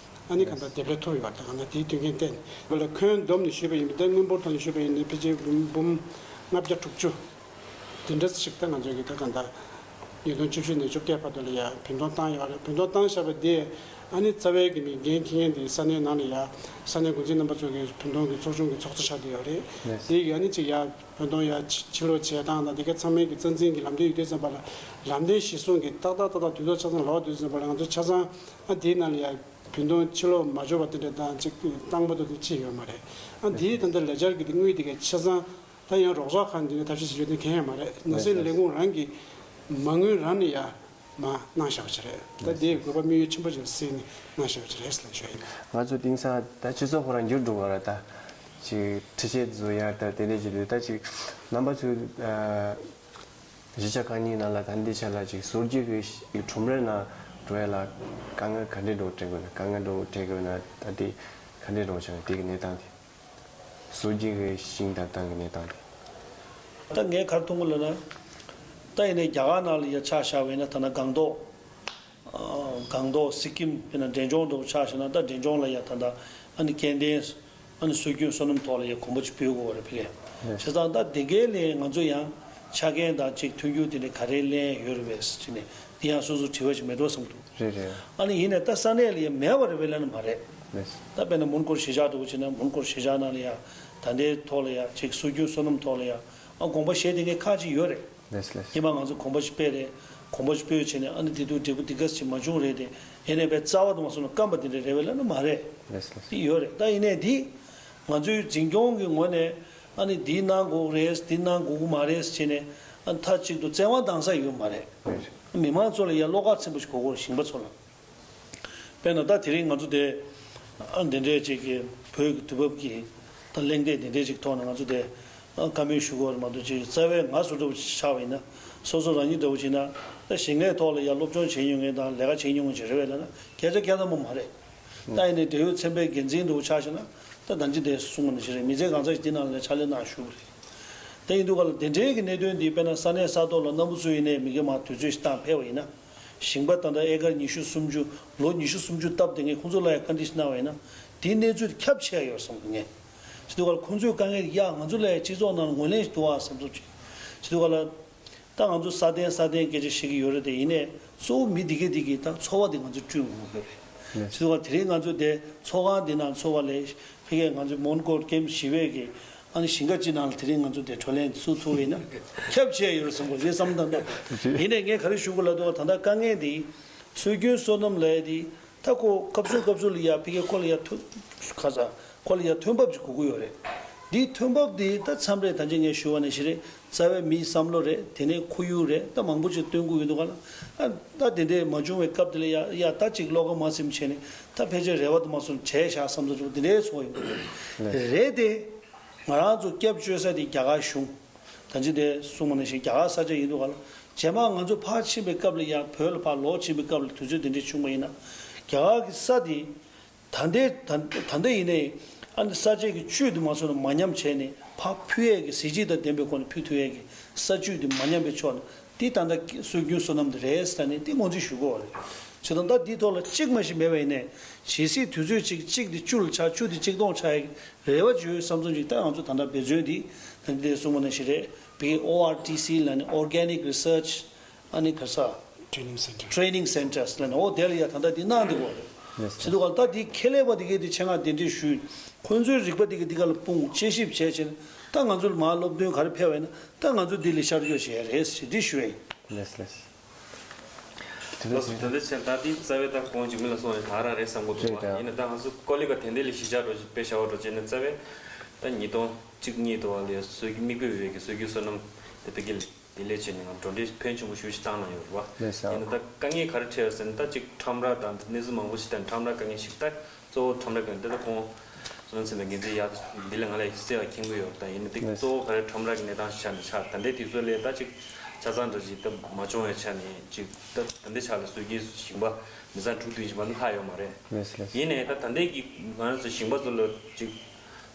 ཨ་ནི་གང་ལྟར་འདེབས་ལས་ཐུབ་ཡོད་པ་དང་། གང་ལྟར་དེའི་མཐུན་རྐྱེན་བརྟེན་པ་ལ་ཁོན་བསྡོམས་ནས་ཞུས་པ་ཡིན་པ་དང་། དངུལ་འབོར་ཐོག་ནས་ཞུས་པ་ཡིན་ན་ཕལ་ཆེར་འབུམ་ལྔ་བརྒྱ་དྲུག་ཅུ་དེ་འདྲ་ཞིག་ད་ང་ཚོས་ཀྱི་ད་གང་ལྟར་ཉིས་སྟོང་བཅུ་བཞི་ནས་བཅོ་བརྒྱད་བར་དུ་ལ་ཡ་བུན་གཏོང་བཏང་ཡོད་རེད། བུན་གཏོང་བཏང་བཞག་པ་དེ་ཨ་ནི་རྩ་བའི་གི་མི་འགན་འཁྱེར་མཁན་དེ་ས་གནས་ནང་ལ་ཡ་ས་གནས་འགོ་འཛིན་རྣམ་པ་ཚོ་གི་བུན་གཏོང་གི་ཚོགས་ཆུང་གི་ཚོགས་གཙོ་ཆགས་བསྡད་ཡོད་རེད། དེ་གི་ཨ་ནི་ཅིག་ཡ་བུན་གཏོང་ཡ་ཕྱི་ཕྱི་ལོགས་བྱེད་སྟངས་དང་དེ་ག་ཚང་མའི་གི་རྩ་འཛིན་གྱི་ལམ་སྟོན་ཡོད་དུས་ཙམ་པ་ལ། ལམ་སྟོན་གཞིར་བཟུང་གི་ཏག་ཏག་ཏག་ཏག་དུས་ཐོག་ཆ་ཚང་ལོག་དུས་ཙམ་པ་ལ་ང་ཚོ་ཆ་ཚང་ཨ་དེའི་ནང་ལ་ཡ་བུན་གཏོང་ཕྱིར་ལོག་མ་འབྱོར་བ་དེ་འདྲ་དང་ཅིག་བཏང་པ་དང་དེ་ཅི་ཡོད་མ་རེད། ཨ་དེའི་ད་ལྟ་ལས་འཆར་གྱི་དེ་དངུལ་དེ་ག་ཆ་ཚང་ད་ཡང་རོགས་ཚོགས་ཁང་དེ་ནས་ཐབས་ཤེས་བྱེད་རྒྱུ་དེ་གང་ཡང་མ་རེད། ནང་སྲིད་ལས་ཁུངས་རང་གི་མ་དངུལ་རང་ནས་ཡ་མ་གནང་བཞག་པ་ཅིག་རེད། ད་དེའི་དགོས་པ་དམིགས་ཡུལ་ཆེན་པོ་ཅིག་ལ་གཟིགས་ནས་གནང་བཞག་པ་ཅིག་རེད་ཟེར་ལབ་ཞུ་ཡ་ཡིན། ང་ཚོ་དེང་སང་ད་སྤྱི་ཚོགས་ཁོ་རང་འགྱུར་འགྲོ་བ་རེད། ད་ཅིག་འཕྲུལ་ཆས་བཟོ་ཡ་ད་དེ་འདྲས་ཅིག་འདུག་ད་ཅིག་རྣམ་པ་ཚོས་ཨ། གཞིས་ཆགས་ཁག་གཉིས་ནང་ལ་ད་འདི་ཆ་ལ་ཅིག་སོ་རྒྱུས་ཀྱི་ཁྲོམ་རའི་ནང་འགྲོ་ཡ་ལ་དཀའ་ངལ་ག་འདྲས་འགྲོ་འཕྲད་དགོས་ན། དཀའ་ངལ་འགྲོ་འཕྲད་དགོས་ན་ད་དེ་ག་འདྲས་འགྲོ་བྱུང་། དེ་གི་གནས་སྟངས་དེ། སོ་རྒྱུས་ཀྱི་ཤིང་དང་ཐང་གི་གནས་སྟངས་དེ། ད་ངས་ག་རེ་མཐོང་གི་ལབ་ན། ད་ཡིན་ནའི་རྒྱ་གར་ནང་ལ་ཡ་ཆ་བཞག་པ་ཡིན་ན། ད་ནང་སྒང་ཏོག་སྒང་ཏོག་སི་ཀིམ་དཔེར་ན་འབྲས་ལྗོངས་འདྲ་བོ་ཆ་བཞག་ན། ད་འབྲས་ལྗོངས་ལ་ཡ་ད་ལྟ་ཨ་ནི་སྐྱེ་ལྡན་ཨ་ནི་སྲོལ་རྒྱུན་སོ་ནམ་ཐོག་ལ་ཡ་གོམ་པ་ཅིག་སྤོ་དགོས་པ་རེད་ཕ་གི། བྱས་ཙང་ད་དེ་གའི་ལས་ང་ཚོ་ཡང་ཆ་རྐྱེན་དང་ཅིག་མཐུན་འགྱུར་དེ་འདྲ་ག་རེ་ལེན་ཡོད་རེད་པས་ཟེར་ནས་དེ་ཡང་སོ་སོ་དྲི་བ་ཅིག་མེད་འགྲོ་བསམ་འདུག་རེད་རེད། ཨ་ནི་ཡིན་ནའི་ད་ས་གནས་ལ་ཡ་མེད་པ་རེད་པས་ལབ་ན་མ་རེད། ད་དཔེར་ན་མོན་གྷོ་གཞིས་ཆགས་འདྲ་བོ་བྱས་ན། མོན་གྷོ་གཞིས་ཆགས་ནང་ལ་ཡ་ད་ལྟའི་ཐོག་ལ་ཡ་ཅིག་སྲོལ་རྒྱུན་སོ་ནམ་ཐོག་ལ་ཡ་ཨ་དགོངས་པ་བཞེས་བསྡད་མཁན་ཁག་ཅིག་ཡོད་རེད། ལགས་སོ། ལགས་སོ། ཉི་མ་ང་ཚོ་གོམ་པ་ཞིག་སྤོས་རེད། གོམ་པ་ཞིག་སྤོས་བྱས་ནས་ཨ་ནི་དེ་དུས་འབྲས་བུ་འདི་ག་ཞིག་མ་བྱུང་རེད་དེ། ཡིན་ནའི་པའི་རྩ་བ་དུ་མ་སོང་ན་སྐམ་པ་དེ་འདྲ་རེད་པས་ལབ་ན་མ་རེད། ལགས་སོ། ལགས་སོ། དེ་ཡོད་རེད། ད་ཡིན་ནའི་འདི་ང་ཚོའི་འཛིན་སྐྱོང་གི་ངོས་ནས་ཨ་ནི་འདི་གནང་དགོས་རེད། འདི་གནང་དགོས་ཀྱི་མ་རེད་ཟེར་ནས་ཨ་མཐའ་གཅིག་ཏུ་བཙན་དབང་བཏང་ས་ཡོད་མ་རེད། རེད། མི་མང་ཚོ་ལ་ཡ་བློ་ཁ་ཚིམ་པོ་ཞིག་དགོས་ཀྱི་རེད། ཞིང་པ་ཚོ་ལ། དཔེར་ན་ད་དེ་རིང་ང་ཚོ་དེ་ཨ་འདི་འདྲའི་ཅིག་གི་བོད་ཀྱི་དུས་བབ་ཀྱི་ད་གླེང་སྟེགས་འདི་འདྲའི་ཅིག་ཐོག་ནས་ང་ཚོ་དེ་ཨ་བཀའ་མོལ་ཞུ་དགོས་རེད་མ་གཏོགས། ཅིག་རྩ་བའི་ང་སུ་འདྲ་བོ་ཅིག་ཆགས་པ་ཡིན་ན། སོ་སོ་རང་ཉིད་འདྲ་བོ་ཅིག་ན་ད་ཞིང་ལས་ཐོག་ལ་ཡ་སློབ་སྦྱོང་བྱེད་མྱོང་མཁན་དང་ལས་ཀ་བྱེད་མྱོང་མཁན་ཅིག་རེད་པས་ལབ་ན་སྐད་ཆ་སྐད་གཏམ་པོ་མ་རེད། ད་ཡིན་ནའི་འབྲེལ་ཡོད་ཚན་པའི་འགན་འཛིན་འདྲ་བོ་ཆགས་ཤག་ན། ད་ད་ཅི་དེ་གསུངས་པ་ནང་བཞིན་རེད། མི་ཚེ་གང་ཚ་ཞིག་འདི་ནང་ལ་ཕྱག་ལས་གནང་བཞུགས་པ་རེད། དེ་ཡིན་དུས་ག་ལ་དེ་འདྲའི་གི་གནད་དོན་འདི་དཔེར་ན་ས་གནས་ས་ཐོག་ལ་རྣམ་པ་ཚོ་ཡིན་ནའི་མི་སྒེར་མང་དུས་ཚོད་ཞིག་བཏང་ཕེབས་པ་ཡིན་ན། ཞིང་པ་ད་ལྟ་ཨེ་ཀར་ཉི་ཤུ་སུམ་ཅུ། ལོ་ཉི་ཤུ་སུམ་ཅུ་སྟབས་བདེ་མཁན་ཁོང་ཚོ་ལ་ཡང་བཀའ་འདྲི་ཞིག་གནང་བ་ཡིན་ན། དེའི་གནས་ཚུལ་ཁྱབ་ཆེ་ཡོད་བསམ་གི་ངས། བྱེད་དུས་ག་ལ་ཁོང་ཚོའི་དཀའ་ངལ་ཡ་ང་ཚོ་ལ་ཡང་སྤྱི་ཚོགས་ནང་ལ་ངོས་ལེན་ཞིག་འདུག་ཨ་བསམ་ཚུལ་ཅིག་བྱེད་དུས་ག་ལ། ད་ང་ཚོ་སྲ་བརྟན་སྲ་བརྟན་སྐད་ཆ་བཤད་ཀྱི་ཡོད་རེད་དེ། ཡིན་ནའི་གཙོ་བོ་མི་འདི་གས་འདི་གིས་ད་འཚོ་བ་འདི་ང་ཚོ་བསྐྲུན་དགོས་ཀྱི་ཡོད་རེད། བྱེད་དུས་ག་ལ་དེ་རིང་ང་ཚོ་དེ་ཚོགས་ཁང་འདི་ནང་འཚོགས་པ་ལས་ཕ་གིའི་ང་ཚོ་མོན་གྷོ་ཀེམ་བཞི་པའི་གི་ཨ་ནི་ཞིང་ཁ་ཅིག་ནང་ལ་དེ་རིང་ང་ཚོ་དེ་བགྲོ་གླེང་ཚུགས་ཐུབ་པ་ཡིན་ན་ཁྱབ་ཆེ་ཡོད་རེད་བསམ་གི་ངས་བསམ་བློ་བཏང་། ཡིན་ནའི་ངས་ག་རེ་ཞུ་དགོས་ལབ་དུས་ད་ལྟ་དཀའ་ངལ་འདི་སྲོལ་རྒྱུན་སོ་ནམ་ལས་འདི་ད་ཁོ་སྐབས་སུ་སྐབས་སུ་ལ་ཡ་ཕ་གིའི་ཁོ་ལ་ཡ་ཐུ་ཁ་ས་ཁོ་ལ་ཡ་ཐོན་འབབ་ཅིག་དགོས་ཀྱི་ཡོད་རེད། འདིའི་ཐོན་འབབ་འདི་ད་མཚམས་རེ་ད་ཅི་ངས་ཞུ་བ་ནང་བཞིན་རེད། རྩ་བའི་མིའི་བསམ་བློ་རེད། དེ་ནས་ཁོར་ཡུག་རེད། ད་མང་པོ་ཅིག་སྟོན་དགོས་ཡོད་འདུག་ག་ལ། ཨ་ད་དེ་འདྲས་མ་བྱུང་བའི་སྐབས་དེ་ལ་ཡ་ཡ་ད་ཅིག་བློ་ཁ་མ་ཚིམ་བྱས་ནས་ད་ཕལ་ཆེར་རེ་བ་དུ་མ་སོང་བྱས་བཞག་བསམ་ཚུལ་དེ་འདྲས་ཚོར་ཡོང་གི་རེད། རེད་དེ། ང་རང་ཚོ་སྐྱབས་བཅོལ་ས་དེ་རྒྱ་གར་གཞུང་། ད་ཅི་དེ་གསུངས་པ་ནང་བཞིན་རྒྱ་གར་ས་ཆ་ཡིན་འདུག་ག་ལ། རྗེས་མ་ང་ཚོ་ཕར་ཕྱིན་པའི་སྐབས་ལ་ཡ་བོད་ལ་ཕར་ལོག་ཕྱིན་པའི་སྐབས་ལ་དུས་ཚོད་དེ་འདྲས་བྱུང་བ་ཡིན་ན། རྒྱ་གར་གྱི་ས་དེ། ད་ལྟའི་ད་ད་ལྟ་ཡིན་ནའི་ཨ་ནི་ས་དཔྱད་ཀྱི་བཅུད་དུ་མ་སོང་ན་མ་ཉམས་བྱས་ནས་ཕར་ཕུལ་ཡས་ཀྱི་གཟི་བརྗིད་དང་ལྡན་པའི་སྒོ་ནས་ཕུལ་ཐུབ་ཡས་ཀྱི་ས་བཅུད་དུ་མ་ཉམས་པའི་ཕྱོགས་ནས་འདི་ད་ལྟ་སྲོལ་རྒྱུན་སོ་ནམ་དེ་རེད་ཟེར་ནས་འདི་ངོས་འཛིན་ཞུ་དགོས་པ་རེད། བྱས་ཙང་ད་འདི་ཐོག་ལ་གཅིག་མ་ཞིག་མེད་པ་ཡིན་ནའི་ཇི་སྲིད་དུས་ཚོད་གཅིག་གཅིག་དེ་བཅུ་ལ་ཆགས་བཅུ་དེ་གཅིག་སྟོང་ཆགས་ཡས་ཀྱི་རེ་བ་བཅོལ་བསམ་ཚུལ་ཅིག་ད་ང་ཚོ་ད་ལྟ་འབད་བརྩོན་འདི་ད་ལྟ་འདི་གསུངས་པ་ནང་བཞིན་རེད། བི་ཨོ་ཨར་ཊི་སི་ལབ་ནས་Organic Research ཨ་ནི་ག་ས། Training Center. Training Centers ལབ་ནས་འོ་དེ་ལ་ཡ་ད་ལྟ་འདི་གནང་འདི་གོ་རེད། Yes, sir. བྱེད་དུས་ག་ལ་ད་འདི་ཁེ་ལས་པ་འདི་གས་འདི་ཆེད་མངགས་གདན་འདྲེན་ཞུས། ཁོང་ཚོའི་རིག་པ་འདི་གས་འདི་ག་ལ་སྤུངས་དཔྱད་ཞིབ་བྱས་བྱས་ནས་ད་ང་ཚོ་ལ་མར་སློབ་སྟོན་ག་རེ་ཕེབས་པ་ཡིན་ན་ད་ང་ཚོ་འདི་ལ་ཤར་སྐྱོད་བྱེད་ཡ་རེད་ཟེར་འདི་ཞུ་ཡ་ཡིན། Yes, yes. དེ་ལགས་སོ། ད་ལྟ་ཆེན་ད་འདི་རྩ་བའི་ད་གོང་ཇིག་མི་ལ་སོང་བའི་ད་ར་རེད་བསམ་གོ་འདུག་བ། རེད་ད། ཡིན་ན་ད་ང་ཚོ་ཀོ་ལི་ག་དེ་འདི་ལ་གཞིས་ཆགས་འགྲོ་དཔེ་བྱ་བ་འགྲོ་བྱས་ནས་རྩ་བའི་ད་ཉིས་སྟོང་གཅིག་གཉིས་དུ་བ་ལ་ཡ་སྲོལ་རྒྱུན་མིག་དཔེ་འོས་ཀྱི་སྲོལ་རྒྱུན་སོ་ནམ་དེ་ཕ་གི་ལ། དེ་ལས་བྱས་ནས་ང་གྲོང་སྡེ་ཕོན་ཆེན་པོ་ཞེ་པོ་ཞིག་བཏང་གནང་ཡོད་རེད་བ། ལགས་སོ། ཡིན་ན་ད་དཀའ་ངལ་ག་རེ་འཕྲད་ཡོད་ཟེར་ན། ད་ཅིག་ཁྲོམ་ར་དང་གནས་ཚུལ་མང་པོ་ཞིག་ད་ཁྲོམ་ར་དཀའ་ངལ་ཞིག་ད་གཙོ་བོ་ཁྲོམ་ར་དཀའ་ངལ་འདི་ད་ཁོང་བསོད་ནམས་ཚེ་རིང་འགན་འཛིན་ཡག་འདི་ལ་ང་ལ་གསལ་བ་མཁྱེན་གྱི་ཡོད། ད་ཡིན་ན་ཏིག་གཙོ་བོ་ག་རེ་ཁྲོམ་ར་གི་གནས་སྟངས་ཤིག་ཆགས་ནས་ཆགས། ད་ལྟའི་དུས་ཚོད་ལས་ད་ཅིག་ཆ་ཚང་འདྲ་ཞིག་ད་མ་བྱུང་བའི་ཆ་ནས་ཅིག་ད་ད་ལྟའི་ཆ་ལ་སྲོལ་རྒྱུན་ཞིང་པ་མི་ཚང་དྲུག་བདུན་ཞིག་མ་གཏོགས་ལྷག་ཡོད་མ་རེད། ལགས་སོ། ལགས་སོ། ཡིན་ནའི་ད་ད་ལྟའི་གི་ང་རང་ཚོ་ཞིང་པ་ཚོ་ལ་ཅིག་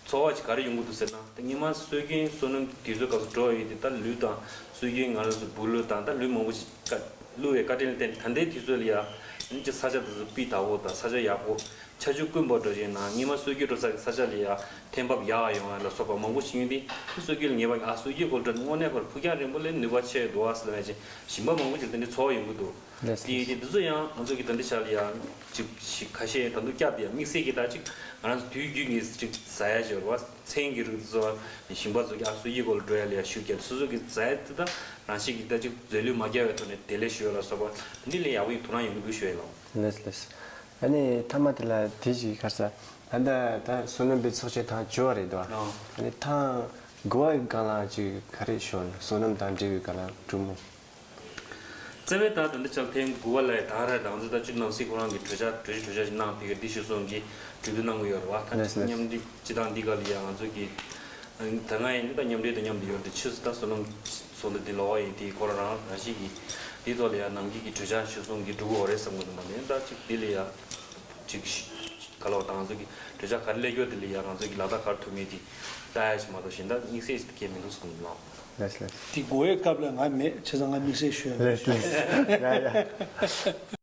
ཚོར་བ་ཅིག་ག་རེ་ཡོང་གི་འདུག་ཟེར་ན། ད་སྔོན་མ་སྲོལ་རྒྱུན་སོ་ནམ་དུས་ཚོད་སྐབས་སུ་འགྲོ་ཡི་དེ་ད་ལུད་དང་སྲོལ་རྒྱུན་ང་རང་ཚོ་སྦུག་ལུད་དང་ད་ལུད་མང་པོ་ཞིག་བཀའ་བླུགས་པའི་བཀའ་དྲིན་ལ་བརྟེན་ད་ལྟའི་དུས་ཚོད་ལ་ཡ་ཨ་ནི་ཅིག་ས་ཆ་དེ་ཚོ་སྤུས་དག་པོ་དང་ས་ཆ་ཡག་པོ་ཆར་ཆུ་དཀོན་པོ་འགྲོ་བཞིན་ན་སྔོན་མ་སྲོལ་རྒྱུན་འགྲོ་ས་གི་ས་ཆ་ལ་ཡ་ཐོན་འབབ་ཡག་ཡོང་ཡ་ལ་སོགས་པ་མང་པོ་ཞིག་ཡོང་དུས་སྲོལ་རྒྱུན་ལ་ངེས་པ་ཨ་སྲོལ་རྒྱུན་སྐོར་འགྲོ་ན་དངོས་གནས་ཁོར་ཕུགས་རྒྱང་རིང་པོ་ལ་ནུས་པ་ཆེ་འདུག་ཨ་ཟེར་བ་ཅིག་ཞིང་པ་མང་པོ་ཞིག་ད་ལྟ་ཚོར་བ་ཡོང་གི་འདུག་ལགས་སོ། དེ་ཡིན་དུས་འདི་ཚོ་ཡང་ང་ཚོ་གི་ད་ལྟའི་ཆ་ལ་ཡང་ཅིག་ཞིག་ཁ་ཤས་ད་དུང་བསྐྱར་དུ་ཡང་དམིགས་བསལ་གྱི་ད་ཅིག་ང་རང་ཚོ་དུས་རྒྱུན་གྱི་ཅིག་ཟ་ཡ་ཅིག་ཡོད་རེད་བ། ཚན་གྱི་རིགས་འདི་ཚོ་ཞིང་པ་ཚོ་གི་ཨ་སྲོལ་རྒྱུན་སྐོར་ལ་འགྲོ་ཡ་ལ་ཡང་ཤུགས་རྒྱབ། སོ་སོ་གི་ཟ་ཡ་དེ་ད་རང་བཞིན་གྱི་ད་ཅིག་རྫས་ལུད་མ་བརྒྱབ་པའི་ཐོག་ནས་དེ་ལས་ཞུ་ཡ་ལ་སོགས་པ་འདི་ལས་ཡག་པོ་ཡིན་དོ་སྣང་ཡོང་གི་འདུག་ཞུ་ཡ་ལ། ལགས་ལགས། ཨ་ནི་མཐའ་མ་དེ་ལ་དེ་ཅིག་ཁར་ས་ད་ལྟ་ད་སོ་ནམ་པའི་ཚོགས་ཆེན་ཐེངས་བཅུ་པ་རེད་དོ། ཨ་ནི་ཐེངས་དགུ་པའི་སྒང་ལ་ཅིག་ག་རེ་ཤོར་ན་སོ་ནམ་དང་འབྲེལ་བའི་སྒང་ལ་གྲུབ་མོ། རྩ་བའི་ད་ད་འདི་ཆགས་ཐེངས་དགུ་པ་ལ་ད་ར་ད་ང་ཚོ་ད་ཅིག་ནང་སྲིད་ཁོ་རང་གི་གྲོས་འཆར་གྲོས་གཞི་གྲོས་འཆར་ཞིག་གནང་ཕ་གིར་འདི་ཞུ་སོང་གི་གྲོས་བསྡུར་གནང་གི་ཡོད་རེད་བ། ད་ལགས་སོ། མཉམ་འབྲེལ་སྤྱི་བཏང་འདི་ག་ལ་ཡ་ང་ཚོ་གི་ད་ང་ཡིན་ད་མཉམ་འབྲེལ་དང་མཉམ་དུ་ཡོད་དེ་ཆུ་ཚོད་ད་སོ་ནམ་ཚོགས་འདུ་འདི་ལོགས་ཡིན་དེ་ཁོ་རང་རང་རང་བཞིན་གྱི་འདི་ཐོག་ལ་ཡ་ནམ་རྒྱུན་གྱི་གྲོས་འཆར་ཞུ་སོང་གི་འགྲོ་གི་ཡོད་རེད་བསམ་གི་འདུག་མ་ནས་ད་ཅིག་འདི་ལ་ཡ་ཅིག་ག་ལ་བ་ད་ང་ཚོ་གི་གྲོས་འཆར་ག་རེ་སླེབས་ཡོད་དེ་ལ་ཡ་ང་ཚོ་གི་ལག་བསྟར་ག་རེ་ཐུབ་མིན་དེ་ལྟ་ཡ་ཞིག་མ་གཏོགས་གཞན་དག་དམིགས་བསལ་ཞིག་གང་མི་འདུག་བསམ་གི་འདུག་ལགས། ལགས་ལགས། དེ་དགུ་པའི་སྐབས་ལ་ང་མེད་བྱས་ཙང་ང་དམིགས་བསལ་ཞུ་ཡ་མེད། ལགས་ལགས། ཡ་ཡ།